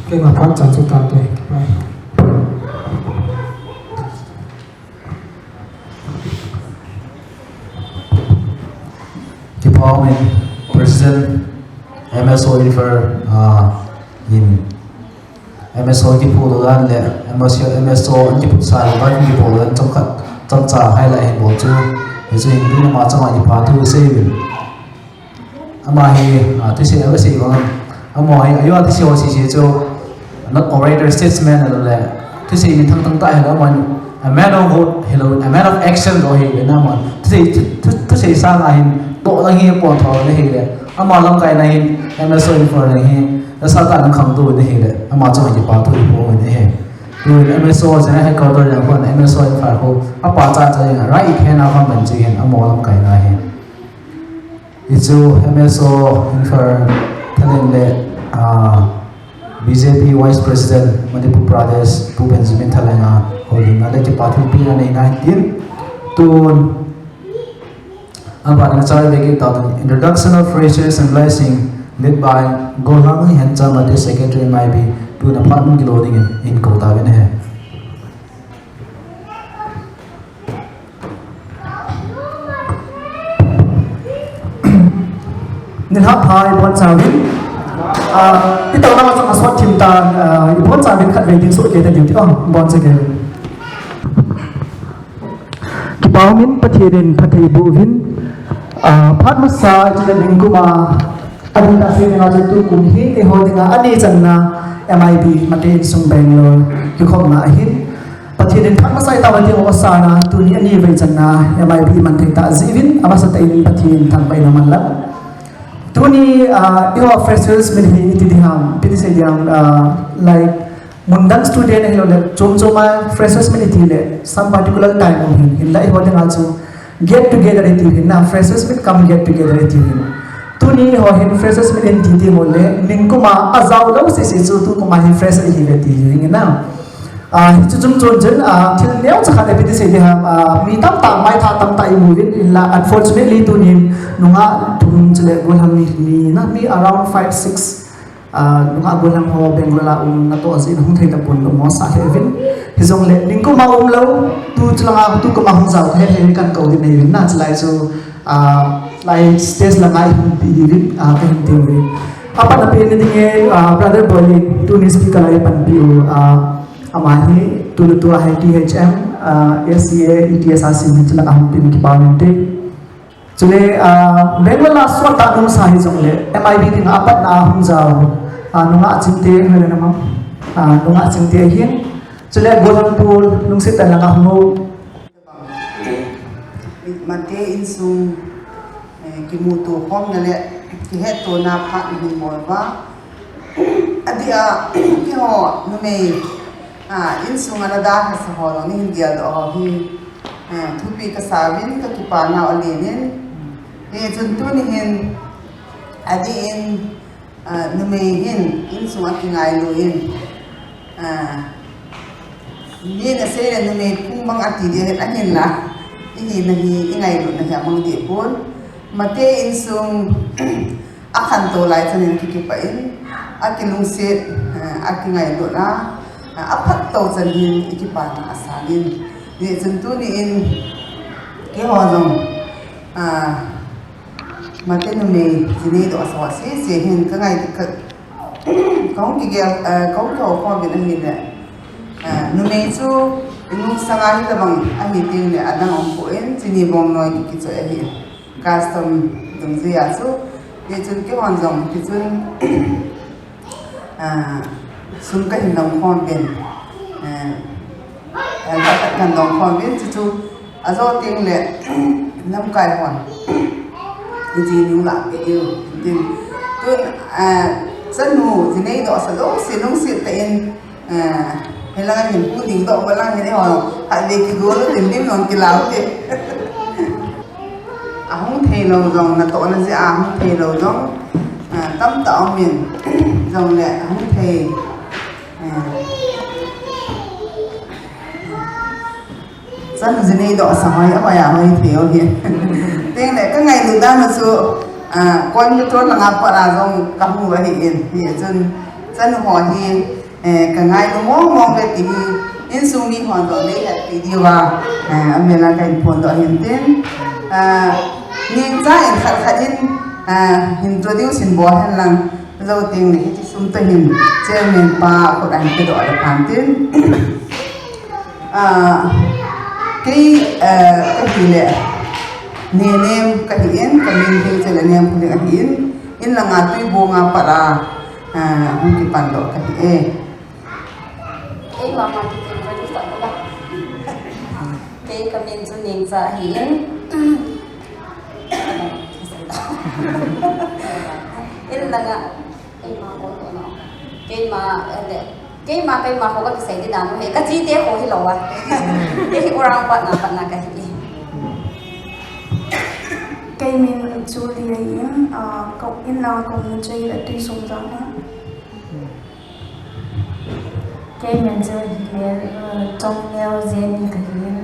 Kei nga phat chan chu tan te. Kipa umin, President M S O Infra, ah, in M S O kiphut dan le M S O, M S O an kiphut sa le ban kiphut dan chomkhat chomcha highlight hin bol chu. Hichu hin tuni ama chunga kipa thu seiyuvin. Ama hi, ah, thusei, a thusei vang. Ama hi, ajo a thusei ho sese chu, not orator, statesman ahilou le, thusei min thang thang tah ahilou, ama hi a man of word ahilou, a man of action lou ahi, na ama. Thusei, thu, thusei sanga hin, toh lang hi, pon tho le hi le. Ama lamkaina hin, M S O Infra le hi, nasatah in khangtou le hi le. Ama chunga kipa thu ipo le hi. Tu M S O General Headquarter le kon M S O Infra ho, apa cha cha in, right hand a kon ban chi hin, ama lamkaina hin. Hichu M S O Infra Thaleng le, ah, B J P Vice President Manipur Pradesh Pu Benjamin Thaleng a houlimna le kipa thupina neina ahin tin. Tun, aban in chai veki tauvin, introduction of freshers and blessing led by Golhang Hencha Mate, Secretary M I B, tun aphat mun kilo dingin, in kou tauvin ahi. Nilhah pha, ibonchauvin. Ah, i touna ma chang a sot thim tan, ah, ibonchauvin khatvei ding soh kei ta diu ti, oh, boncha kei. Kipa umin Pathen in phatthei boh uvin, ah, phat masa chule ningkum a, ading tah sei dinga chu tukum hi eiho dinga ani channa M I B Mate Insung Bangalore kikhopna ahin. Pathen in phat masa itah a ding asana, tuni ani vei channa M I B iman thei tah jeh uvin, amasa tah in Pathen thangvahna man lang. Tuni, ah, eiho freshers meet hi iti ding ham, ipi ti sei ding ham, ah, like, mun dang student ahilou le, chom chom a freshers meet iti le, some particular time um hin, hinla eiho dinga chu get together iti hin na, freshers meet cum get together iti hin. Tuni eiho hin freshers meet iti ding u le, ningkum a ajao lou sese chu tukum a hi fresher ihi uve ti hin na. Ah, hichu chungchon chun, ah, thil neocha khat ipi ti sei ding ham, ah, mi tamtah maitha tamtah imu uvin, hinla unfortunately tunin nungah thum chule golhang ni, ni na, mi around five, six, ah, nungah golhang ho Bangalore a um natoh jeh in hung thei tapon, lungmong sah lheh uvin. Hijongle ningkum a umlou, tu chulanga tukum a hung jao lheh lheh kan kou ding nei uvin na, chulai chu, ah, lai stage langa ihung pi diuvin, ah, kahin ti uve. Apat a pen ding e, ah, Brother Boiling, tuni speaker a ipanpi u, ah, ama hi tuni tua hi T H M, ah, S C A, E T S a sim hin chulanga hung pin kipa umin te. Chule, ah, Bangalore a sot tah nungsa hijongle, M I B dinga apatna a hung jao, ah, nungah chingte, hoilai nama, ah, nungah chingte ahin. Chule, Golhang Pu, lungset tah in langa hung o. Mate Insung, eh, kimuto khomna le kihettona phat ihin bol uva. Adeh a, keiho numei, ah, insung a na dalhasa ho jong nahin geldoh ho hi, ah, thupi kasa uvin, kakipa nau alen in. Hichun tuni hin, adeh in, ah, numei hin, insung a kingailu in, ah, min asei le numei phung bang ati ding ahin, ahinla, ihina hi, ingailutna hi amang deh pon. Mate Insung, akhantou lai chan in kikipah in, akilungset, eh, akingailut a, eh, aphattou chan hin ikipana asan in. Hichun tuni in, keiho jong, ah, Mate numei jinei doh sa sese hin kangai ka, kahung kigel, eh, kahung kiho khom uvin ahile. Eh, numei chu inung sanga hitobang ahi tengle adang umpoi, chini bongnoi kikichoi ahi. Custom dungjuia chu, hichun keihon jong, hichun, ah, sum kahin dong khom uvin, ah, helmet khat kahin dong khom uvin, chuchu ajo tengle, lamkai hon iji nung lah peh diu, tin, tun, ah, chanu jinei doh sa jouse lungset tah in, Ah, hilanga hin pu ding doh balang hin eiho, khatvei kigol u tin lim jong kilau te. Ahung theilou jong, natohna jeh a ahung theilou jong, ah, tamtah um in, jongle ahung thei. Ah. Chanu jinei doh sa hoi, ahoi a hoi thei u hi. Tengle, kangailut dan u chu, ah, Coimbatore langa pat a jong kahung u ahin, hichun, Chanu ho hi, eh, ka ngailu mong mong ve ti hi, insung mi hon jong nei hetpi diuva, eh, amel a kahin phondoh ahin tin. Ah, ningcha in khat khat in, ah, introduce in bol hen lang, jou teng le hiche sum toh hin, chairman pa khut a hin pedoh le phan tin. Ah, kei, ah, kahi le, Nenem kahi in, ka min hi Chalenem Kholhing ahi in, in langa Tuibong a pat a, ah, hung kipan doh kahi e. Kei mama kitin ka ding sa ka. Kei ka min chu Ningcha ahi in. In langa, keima ko to no. Keima, eh, le, keima, keima ko ka kisei di dan he. Ka chi te ko hi lo wa. Kei hi orang pat na, pat na ka hi. Kei min Julie ahi in, ah, ko in langa ko min Julie Tuisumjang. Kei min chu hile, uh, Chongneo Jenny kahi in,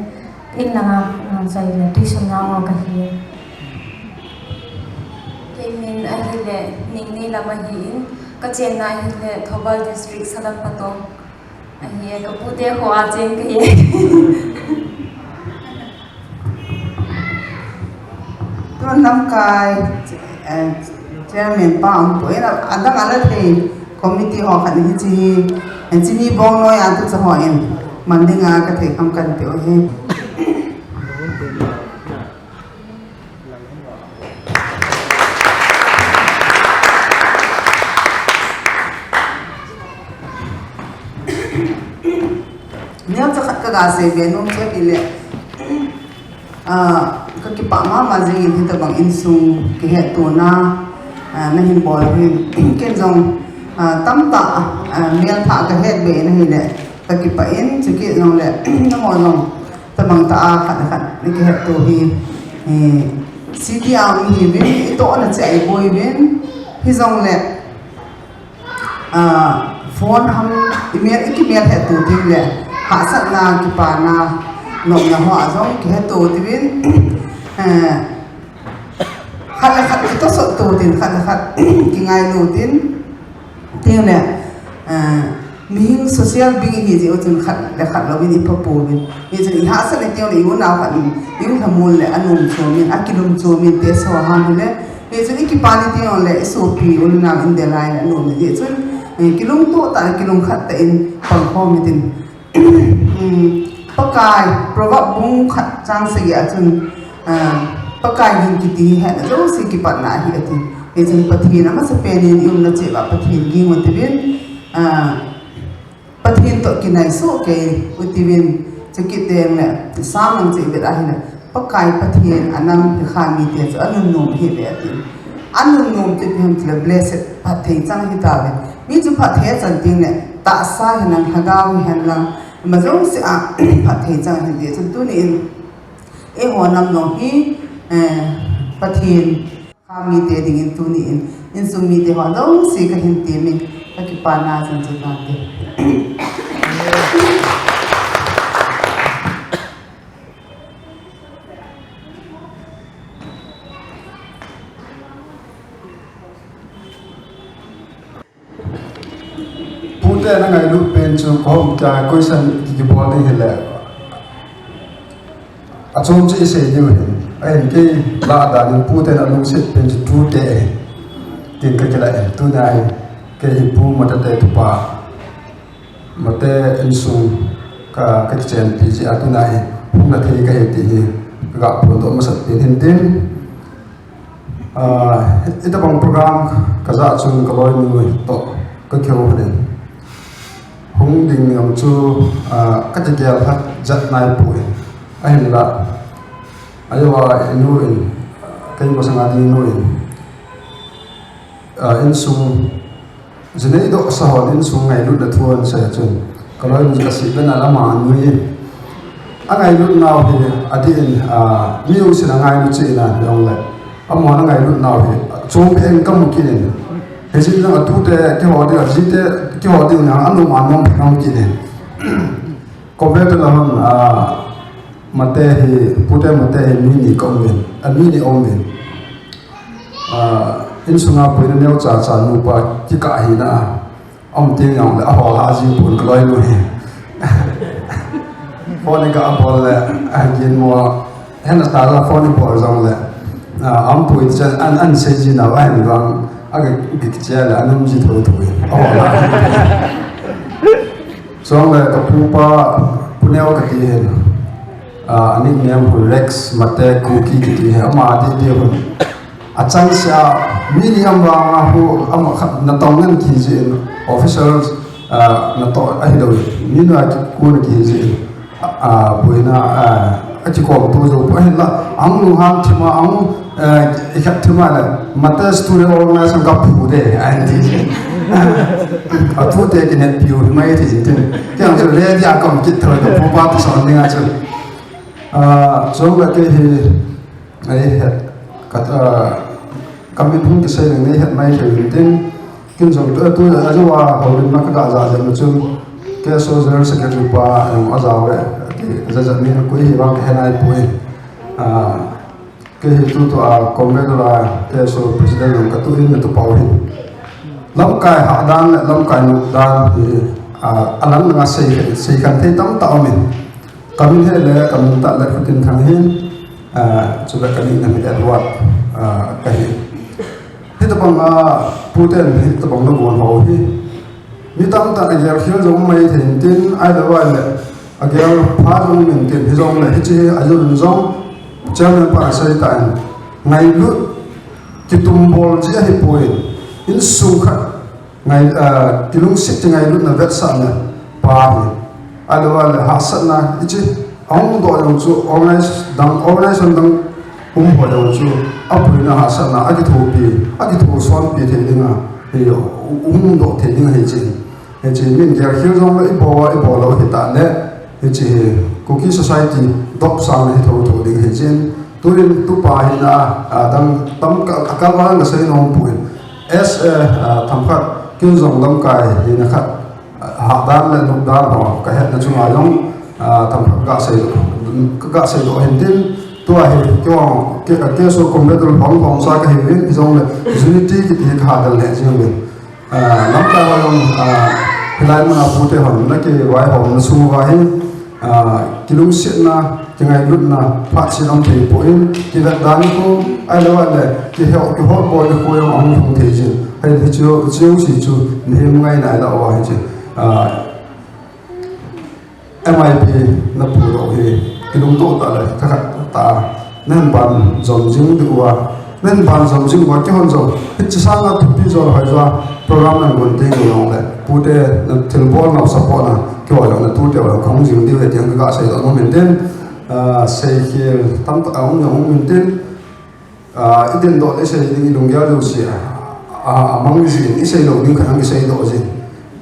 in langa, uh, Chongneo Tuisumnao kahi in. Kei min ahile Ningneilam ahi in, ka chenna ahile Thoubal District, Salam Patong ahi e, ka pute kho a chen kahi e. Tun lamkai, eh, chairman pa aum poi, adang a la thei committee ho khat hi chi hi, eh, chini bong noi a tu cha ho in, man ding a ka thei kham kan pe u hi. Neocha khat ka ga sei be nom chu ahile, ah, ka kipah mama jing in hitabang insung kihettona, ah, na hin bol hin. Ken jong, ah, tamtah, ah, melthah ka het be in ahile, ka kipah in, chukit jong le, nangho jong, tabang tah a khat le khat, na kihetto hi, eh, city a um ihiuvin, i tohna cheh a i boi uvin, hijong le, ah, phone ham, i mel, i kimel hetto ding le, hahsatna, kipana, nopna ho a jong kihetto diuvin, eh, khat le khat kitosot to tin, khat le khat kingailu tin, tin le, eh, mihing social being ihi jeh u chun khat le khat louvin i pha pouvin. Hichun i hahsat le tin le i unau khat in, i u lhamon le anom chom in, akilum chom in, te so ham le, Hichun i kipa ni teng le i sopi u le nao in delai le anom ni. Hichun, eh, kilungto tah le kilungkhat tah in pang khom hitin. Hmm, Pakai, Proverb bung khat chang sagi a chun, ah, Pakai ging kiti hi hetna jouse kipatna ahi ati. Hichun Pathen amasapen in i umna cheh uva Pathen ging u tivin, ah, Pathen toh kinai soh kei u tivin, chukit teng le, Sam lang chu i vet ahile, Pakai Pathen a nam hi kha mite chu anunnom hi ve ati. Anunnom chu ipi ham tile blessed, phatthei chang hi tave. Mi chu phatthei achan teng le, tahsa hi nang lhagao hi hen lang, ima jouse a phatthei chang hi ti chun tuni in, eiho nam jong hi, eh, Pathen Kha mite dingin tuni in, insung mite ho jouse kahin temin, ka kipana chan chu tante. Pute na ngailut pen chu kahom kya question ki, kibol ding hile. Achom chu isei diu hin. Ahin kei lah dan in pute na lungset pen chu tute ahi. Tin ka kila in. Tuna hi kei hi Pu Matate tupa. Mate insung ka, ka kichenpi jeh a tuna hi. Hung na thei kahi ti hi. Ka ga phondoh masat pen hin tin. Ah, hitabang program ka ja chun ka loinu toh ka kihou lhon in. Hung ding jong chu, ah, ka kigel lhah jat nai poi. Ahinla, ajeh a inu in, kei masanga ding inu in, ah, insung Jinei doh sa hon insung ngailutna thu ahin sei chun, ka loinu chu ka sih bena lama anui. Angailut nau hi adih in, ah, mi jousen angailut cheh in ahi jongle. Amahon angailut nau hi, chompi in kamu kit in. Hijeh in atute kihou ding, ajite kihou ding in, anom anom kamu kit in. Compare to la hon, ah, Mate hi, pute Mate hi mi ni ka um in, ah, mi ni um in. Ah, insunga boina neocha cha nupa kikah ahina a. Aum ting jong le, ahol ha ji pon ka loinu hi. Phone ka abol le, a gin mo, hen a ta la phone bol jong le. A, aum pui chen an, an sei ji na va hin vang, a ga, ga che le, an um ji tho tho hi. Ahol ha. Jong le ka pupa, Pu Neo ka ti hin. A, a nickname hu Rex Mate Kuki kiti hi, ama ti ti hu. A chang sia, mi ni am vang a hu, ama khat na tong ngan ki ji in, official, a, na to, a hi lo, mi na ki ku na ki ji in, a, a, buina, a, a ki kom tu jo, a hin la, ang lu han thima, ang, a, i khat thima le, Mate Studio Organization ka phu de, a hin ti ji. A phu de ki net piu, hi mai ti ji tin. Ki ang jo le dia kom kit tho, ka phu pa tu son ding a chu. A, jong la ke hi, Nei het, ka, a, ka min hung kisei leng nei het mai thei in tin, kin jong tu, tu, a, jong a, houlimna ka ga ja jeng chun, K S O General Secretary pa, em, a ja ve, ti, ja ja min koi hi vang ka he nai poi. A, ke hi tu tu a, Comrade la, K S O President jong ka tu in, na tu pau hin. Lamkai hah dan le, lamkai nop dan hi, a, a lang lang a sei, sei khen thei tam ta um in. Ka min hi le, ka min tah le Khutinthang hin, a, chule ka nickname hi Edward, a, ka hi. Hitabang a, puten hitabang na gon ho hi. Mi tamtah a gel khel jong mai thei in tin, ahilou le, a gel pha jong um in tin, hi jong le, hichi hi a jong in jong, chairman pa a sei ta in, ngailut, kitumbol ji ahi poi, insung khat, Ngai, ah, kilungset ti ngailutna vetsahna pa hi. Ahilou le hahsatna, hichi, ahung doh jong chu, organize dang, organization dang um ho jong chu, apuina hahsatna, akithopi, akitho sonpi thei dinga, hi, um doh thei dinga hichi. Hichi, min gel khel jong le, i bol, i bol lou hita le, Hichi hi Kuki Society dopsang hi thotho ding hi chin. Tuin tupa hina, a, dang tam ka, ka, ka vang ka sei nom poi. As a, a, themkhat kin jong lamkai hina khat, a, hahdan le nopdan ho ka hetna chunga jong, a, themkhat ka sei, ka, ka sei doh hin tin. Tua hi, kei, kei, kei so comrade hong hong sa ka hi vin, hi jong le unity kiti hi ka hadal le jing vin. Ah, lamkai ho jong, ah, hilai muna pute hon, na kivaihomna sung uva hin, ah, kilungsetna, kingailutna, phat chet um thei poi, kivetdan khu, ahilou le, kihou, kihou bol khu jong ahung lhung thei jin. Ahin hichu, hichu si chu, mihem ngaina ahilou uva hichu. Ah, M I P na pu doh hi, kilungto tah le, thakhat tah, nahin banjom jing diu va, nahin banjom jing uva, keihon jong, hiche sanga thupi jo hoi jo, program nahin gon teng jong le, pute na thilbol na support na, keiho jong na tute uva, kahung jing diu ve ti jong ka seidoh nom in tin, ah, seikhel tamtah a um jong um in tin, Ah, i dindoh le i sei ding i lunggel jouse a, a, amang jin, i sei lou ding khat jong i seidoh jin.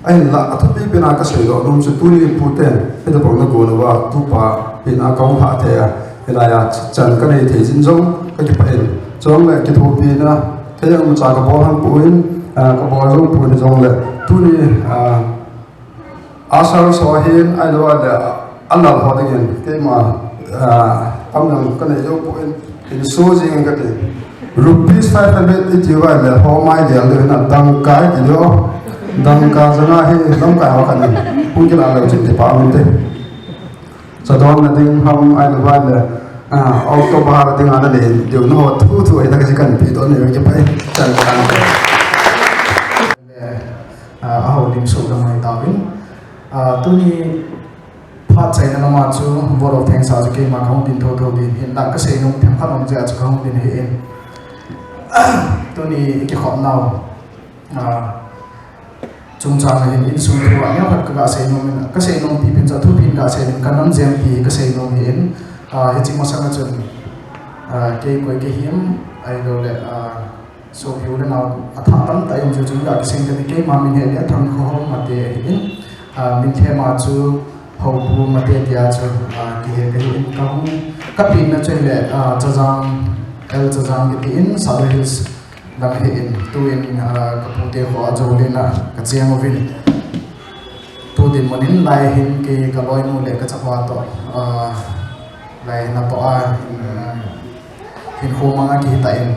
Ahinla, athupi pen a ka seidoh nom chu tuni puten, hitabang na gon uva, tupa pen a kahung lhah thei a, hilai a chan ka nei thei jin jong, ka kipah in. Chule kithopina, thei jong cha ka bol hang poi, ah, ka bol jong poi jong le, tuni, ah, Usher ho hin, ahilou le, a lal ho dingin, keima, ah, tam jong ka nei jou poi, in so jing ka ti. Rupees five hundred i ti uva le, ho mai gel diu na, dangka i ti diu. Dangka jong ahi, lamkai ho khat in, hung kila leu chin ti pa min te. Chadon na ding ham ahilou le, ah, October ding a na le, diu na ho thu thu ai ta ka ji kan pi to ne ki pai, chan kan. Le, ah, a houlim soh dam mai tauvin. Ah, tuni phat chaina lama chu vote of thanks a chu keima kahung din thotho din hinla ka seinom themkhat um jeh a chu kahung din ahi in. Tuni i kikhop nau, ah, chungchang a hin insung thu a neokhat ka ga seinom in, ka seinom pi pen chu thupi in ga sei in ka nam jeng pi ka seinom ahi in. Ah, hiche masang a chun, ah, kei koi ka him ahilou le, ah, Sopi u le nao athah tamtah i um chu chu ga kisei kati, keima min hi Lianthang Khohom Mate ahi in, ah, min them a chu Houpu Mate tia chu, ah, kihe ka hi in ka hung ka pen na chu le, ah, Chajang, L Chajang kiti in Salo Hills lang ahi in, tuin, ah, ka pute kho a Joulen a ka cheng uvin. Tu dinmun in lai hin kei ka loinu le ka chapa toh, ah, lai natoh a hin, ah, hinkho mang a kihi tan.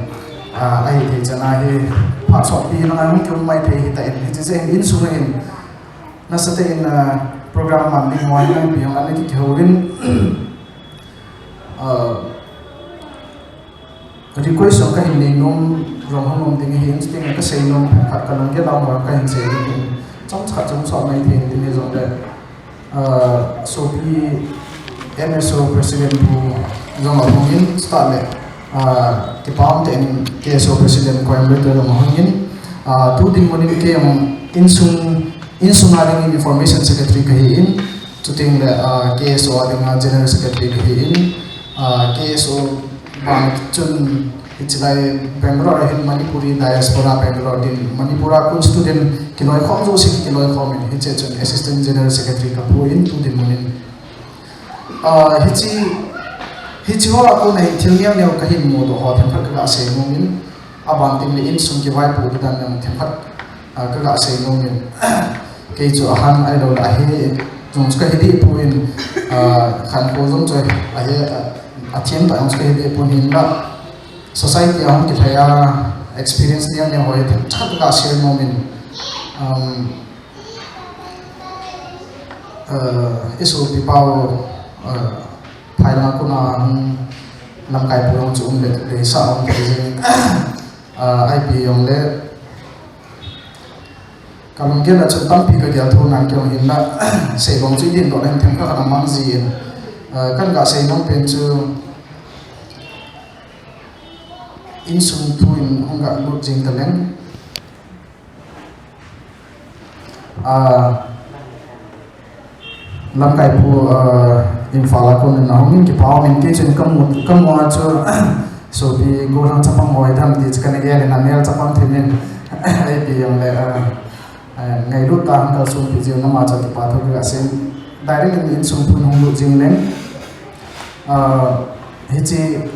Ah, ahi thei chan a hi phat sotpi hi nang a hung kium mai thei hi ta in, hiche che in insung a hin nasatah in, ah, program man ding hoi nang pi hung ana ki kihouvin, ah, request jong kahin nei nom jong hung um ding ahin, chuteng le kasei nom khat kalunggel a um a kahin sei ding ahin, chomkhat jong sot mai thei tin hijongle, ah, sopi M S O President pu jong ahung in, chutah le, ah, kipa um tah in K S O President Coimbatore jong ahung in, ah, tu dinmun in kei jong insung, insung a ding in Information Secretary kahi in, chuteng le, ah, K S O a ding a General Secretary kahi in, ah, K S O bang chun hiche lai Bangalore a hin Manipuri diaspora Bangalore din Manipur a kon student kiloikhom jouse kiloikhom in hiche chun Assistant General Secretary kapu in tu dinmun in, ah, hiche, hiche ho a kon a hin thil neo neo kahin mudoh ho themkhat kaga sei nom in, aban teng le insung kivaipoh ding dan jong themkhat, ah, kaga sei nom in. Kei chu ahan ahilou le ahe jong chu kahi deh poi, ah, khankho jong chu ahe, ah, athem tah jong chu kahi deh poi hinla, society a hung kilhai a experience neo neo ho hi themkhat kaga share nom in, um, ah, isopipa u, ah, phai langa kon a hung lamkaipu jong chu um le, deisah a um thei jeng in, ah, ipi jongle kalunggel a chun tampi kagel thou nan kei jong hinla, sei bang chu idin doh le hin themkhat khat amang jin, ah, kaga sei nom pen chu insung thu in hung ga lut jing taleng. Ah, lamkaipu, ah, Imphal a kon in ahung in kipa um in, kei chun kamu, kamu a chu, sopi golhang chapang ho hi dem ti chu kana gel in, amel chapang thim in, ipi jongle, ah, ah, ngailut tah a hung kalsonpi jeh un ama chu kipa thu kaga sei in, direct in insung thu in hung lut jing leng. Ah, hiche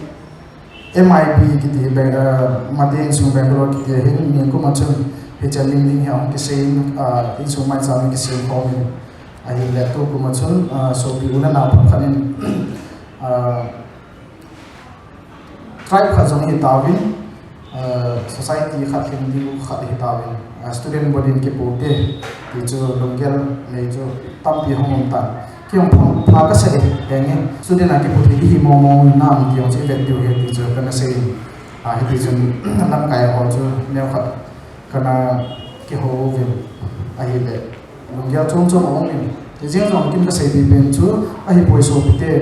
M I B kiti, Bang-, ah, Mate Insung Bangalore kiti a hin nikum a chun hiche lim ding hi ahung kisei in, ah, insung maicham in kisem khom in, ahile tukum a chun, ah, sopi u le nao khat khat in, ah, tribe khat jong hi tauvin, ah, society khat lhing diu khat hi tauvin, ah, student body in kipoh te ti chu lunggel nei chu tampi hung um tan. Kei jong pha, pha kasa e, henge, student a kipoh thei ding hi mong mong nam ti jong chu ivet diu ahi ti chu kana sei in. Ah, hiti chun lamkai ho chu neokhat kana kihou uvin, ahile lunggel chom chom aum in. Hijeng jong kin kaseipi pen chu ahipoi sopite,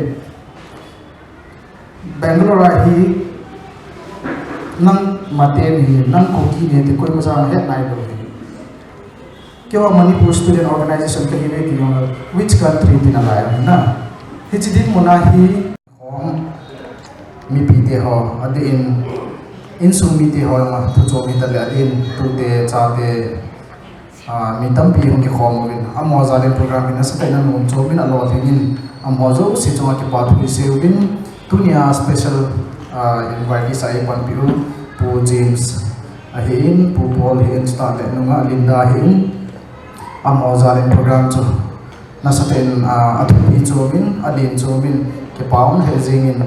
Bangalore a hi nang Mate nahi, nang Kuki nahi ti koima jong het nailou hi. Keiho Manipur Student Organization kahiuve ti jong, which country tina lai ahi na. Hiche dinmun a hi khom mipite ho, adeh in insung mite ho jong a thu chom hita le adeh in tute chate, ah, mi tampi hung kikhom uvin, amaho jal in program hi nasatah in ana um chom in, alolhing in, amaho jouse chunga kipa thu isei uvin, tunia special, ah, invitees a eipanpi u Pu James ahin, Pu Paul ahin, chutah le nungah Linda ahin, amaho jal in program chu nasatah in, ah, athupi chom in, alen chom in, kipa um lheh jeng in,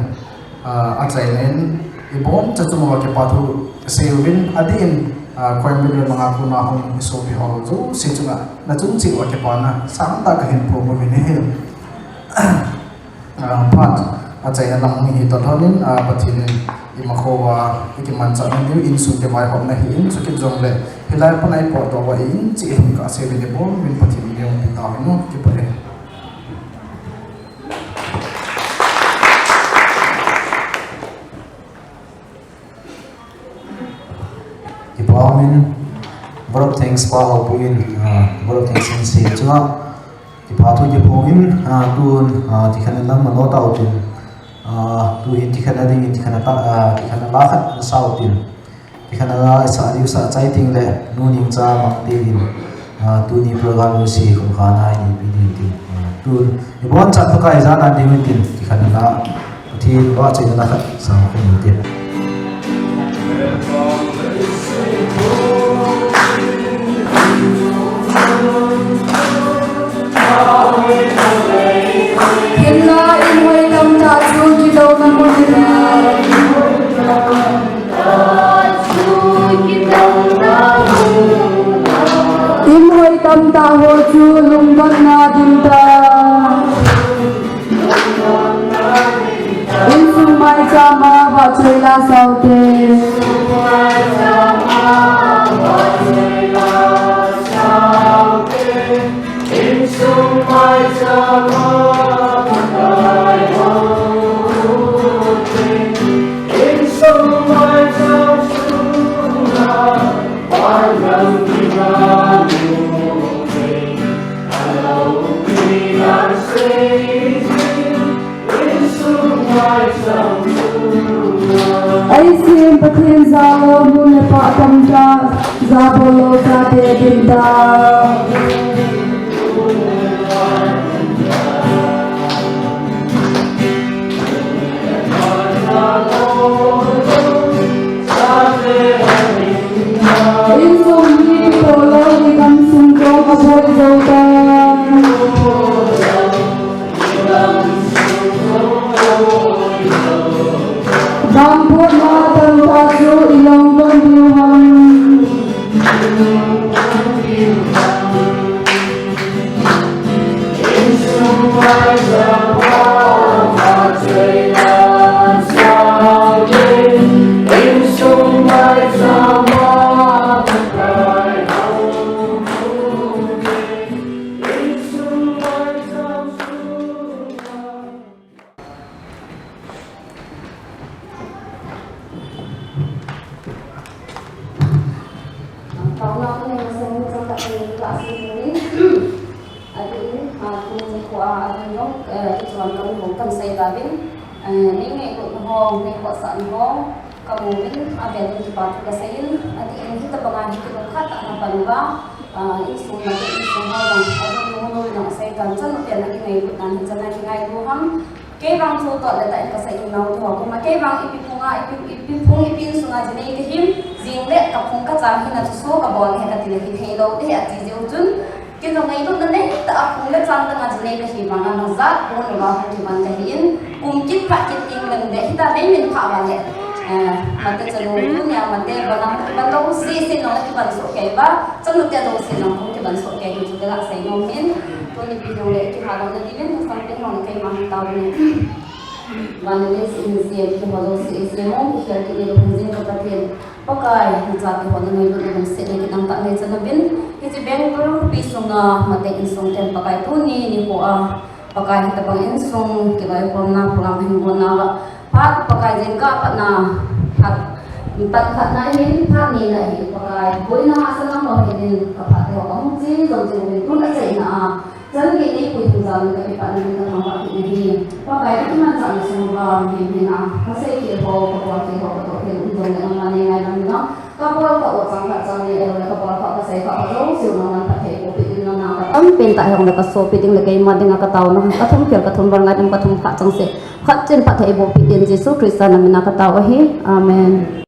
ah, achaina in iboncha chunga kipa thu sei uvin, adeh in, ah, Coimbatore manga kona hung isopi ho jouse chunga nachung cheh uva kipana sangtah kahin phong uvin ahi. Ah, phat achaina lang hung hi toh lhon in, ah, Pathen in imakhouva ikimanchah na diu, insung kivaihopna hi in, chukit jongle hilai a pat a ipotdoh uva i-in cheh hin kasei uvin, ibonuvin Pathen in eiumpi tauvin, kipah e. Kipa umin, vote of thanks pa ho pu in, ah, vote of thanks in sei chunga kipa thu kiphong in, ah, tun, ah, thikhat na lam mano tau tin, ah, tu hin thikhat na ding in thikhat na ta, ah, thikhat na la khat nasa u tin, thikhat na la sa diu sa chai teng le nu Ningcha Mangte in, ah, tuni program u si kum kha na ini pi ding tin, ah, tun iboncha Pakai jana ding tin thikhat na la Pathen vahchoina khat sangkhum u hite. Hinla in hoi tamtah chu kidouna mun ahi. La saute. Ei sim Pathen jalo, nu le pa tamtah, jabol lou chate dinga. Insung mi kitoh lou, i gamsung jong aboi jou tan. Bang phat ma tamtah chu i longdon diu ham. Taona tuni masang ni chang tak ni class ni ni. Adin, ah, tuni ni ko a, adin jong, eh, kichuan kami hong kan sei ta bin. Eh, nei ngailutna ho, nei kotsahna ho, kamu vin, avel in kipa thu kasei in. Adin, hitabanga hi kilungkhat tah a na pan uva, ah, insung na, insung ho jong, adin, nu nu jong asei tan, chanu ten akingailutna, hichan a kingailu ham. Kei vang chu toh le tah in kasei in nau thu ho koma, kei vang ipi phung a, ipi, ipi phung, ipi insunga jinei kahim, jing le kaphung kachang hina thuso kabol he kati le hithei lou te ati jeh u chun, kei jong ngailutna neitah a phung le chang tanga jinei kahi vanga najat pon uva hung kiman kahi in, kum kit phat kit ding leng le hita nei min pha uva le, eh, mate chanu tunia mate bana kiban lou sese nong le kiban soh kei uva, chanu te lou se nong hung kiban soh kei hi chu kaga sei nom in. Tuni pi jong le, kihal louna diuvin, thusam pen jong le, keima hung tao uvin. Van le leiset in sia, kihol lou sia, sia mong, kikhel kit le, lungdong jing ka Pathen. Pakai, nachate ho na ngailutna lungsetna kidang tah nei chan uvin. Hiche Bangalore khopi sunga, mate insung ten Pakai tuni nikho a, Pakai hitabang insung, kiloikhomna, program hin gonna uva. Phat Pakai jingkah patna, phat, phat khatna hin, phat nina hin Pakai, boina hahsatna ho hiding, ka phat te ho kahung che jong che uvin tun achaina a, chan gei nei pui thum jal in kakipatna min kathangvah kit nahi. Pakai kakimanchahna sung uva, mihem hina, kasei khel ho, kabol khel ho, katoh khel um jongle nangma nei ngaidam in lang. Kabol kha u chang khat chang ni, ahilou le kabol kha u kasei kha u jouse u nangman phatthei boh peh ding nangma ka tampen tah hijongle kasopi ding le keima dinga kataona. Kathum khel kathum bol ngaidam kathum kha chang se. Khat cheh in phatthei boh peh ding Jesu Christa na mina katao ahi. Amen.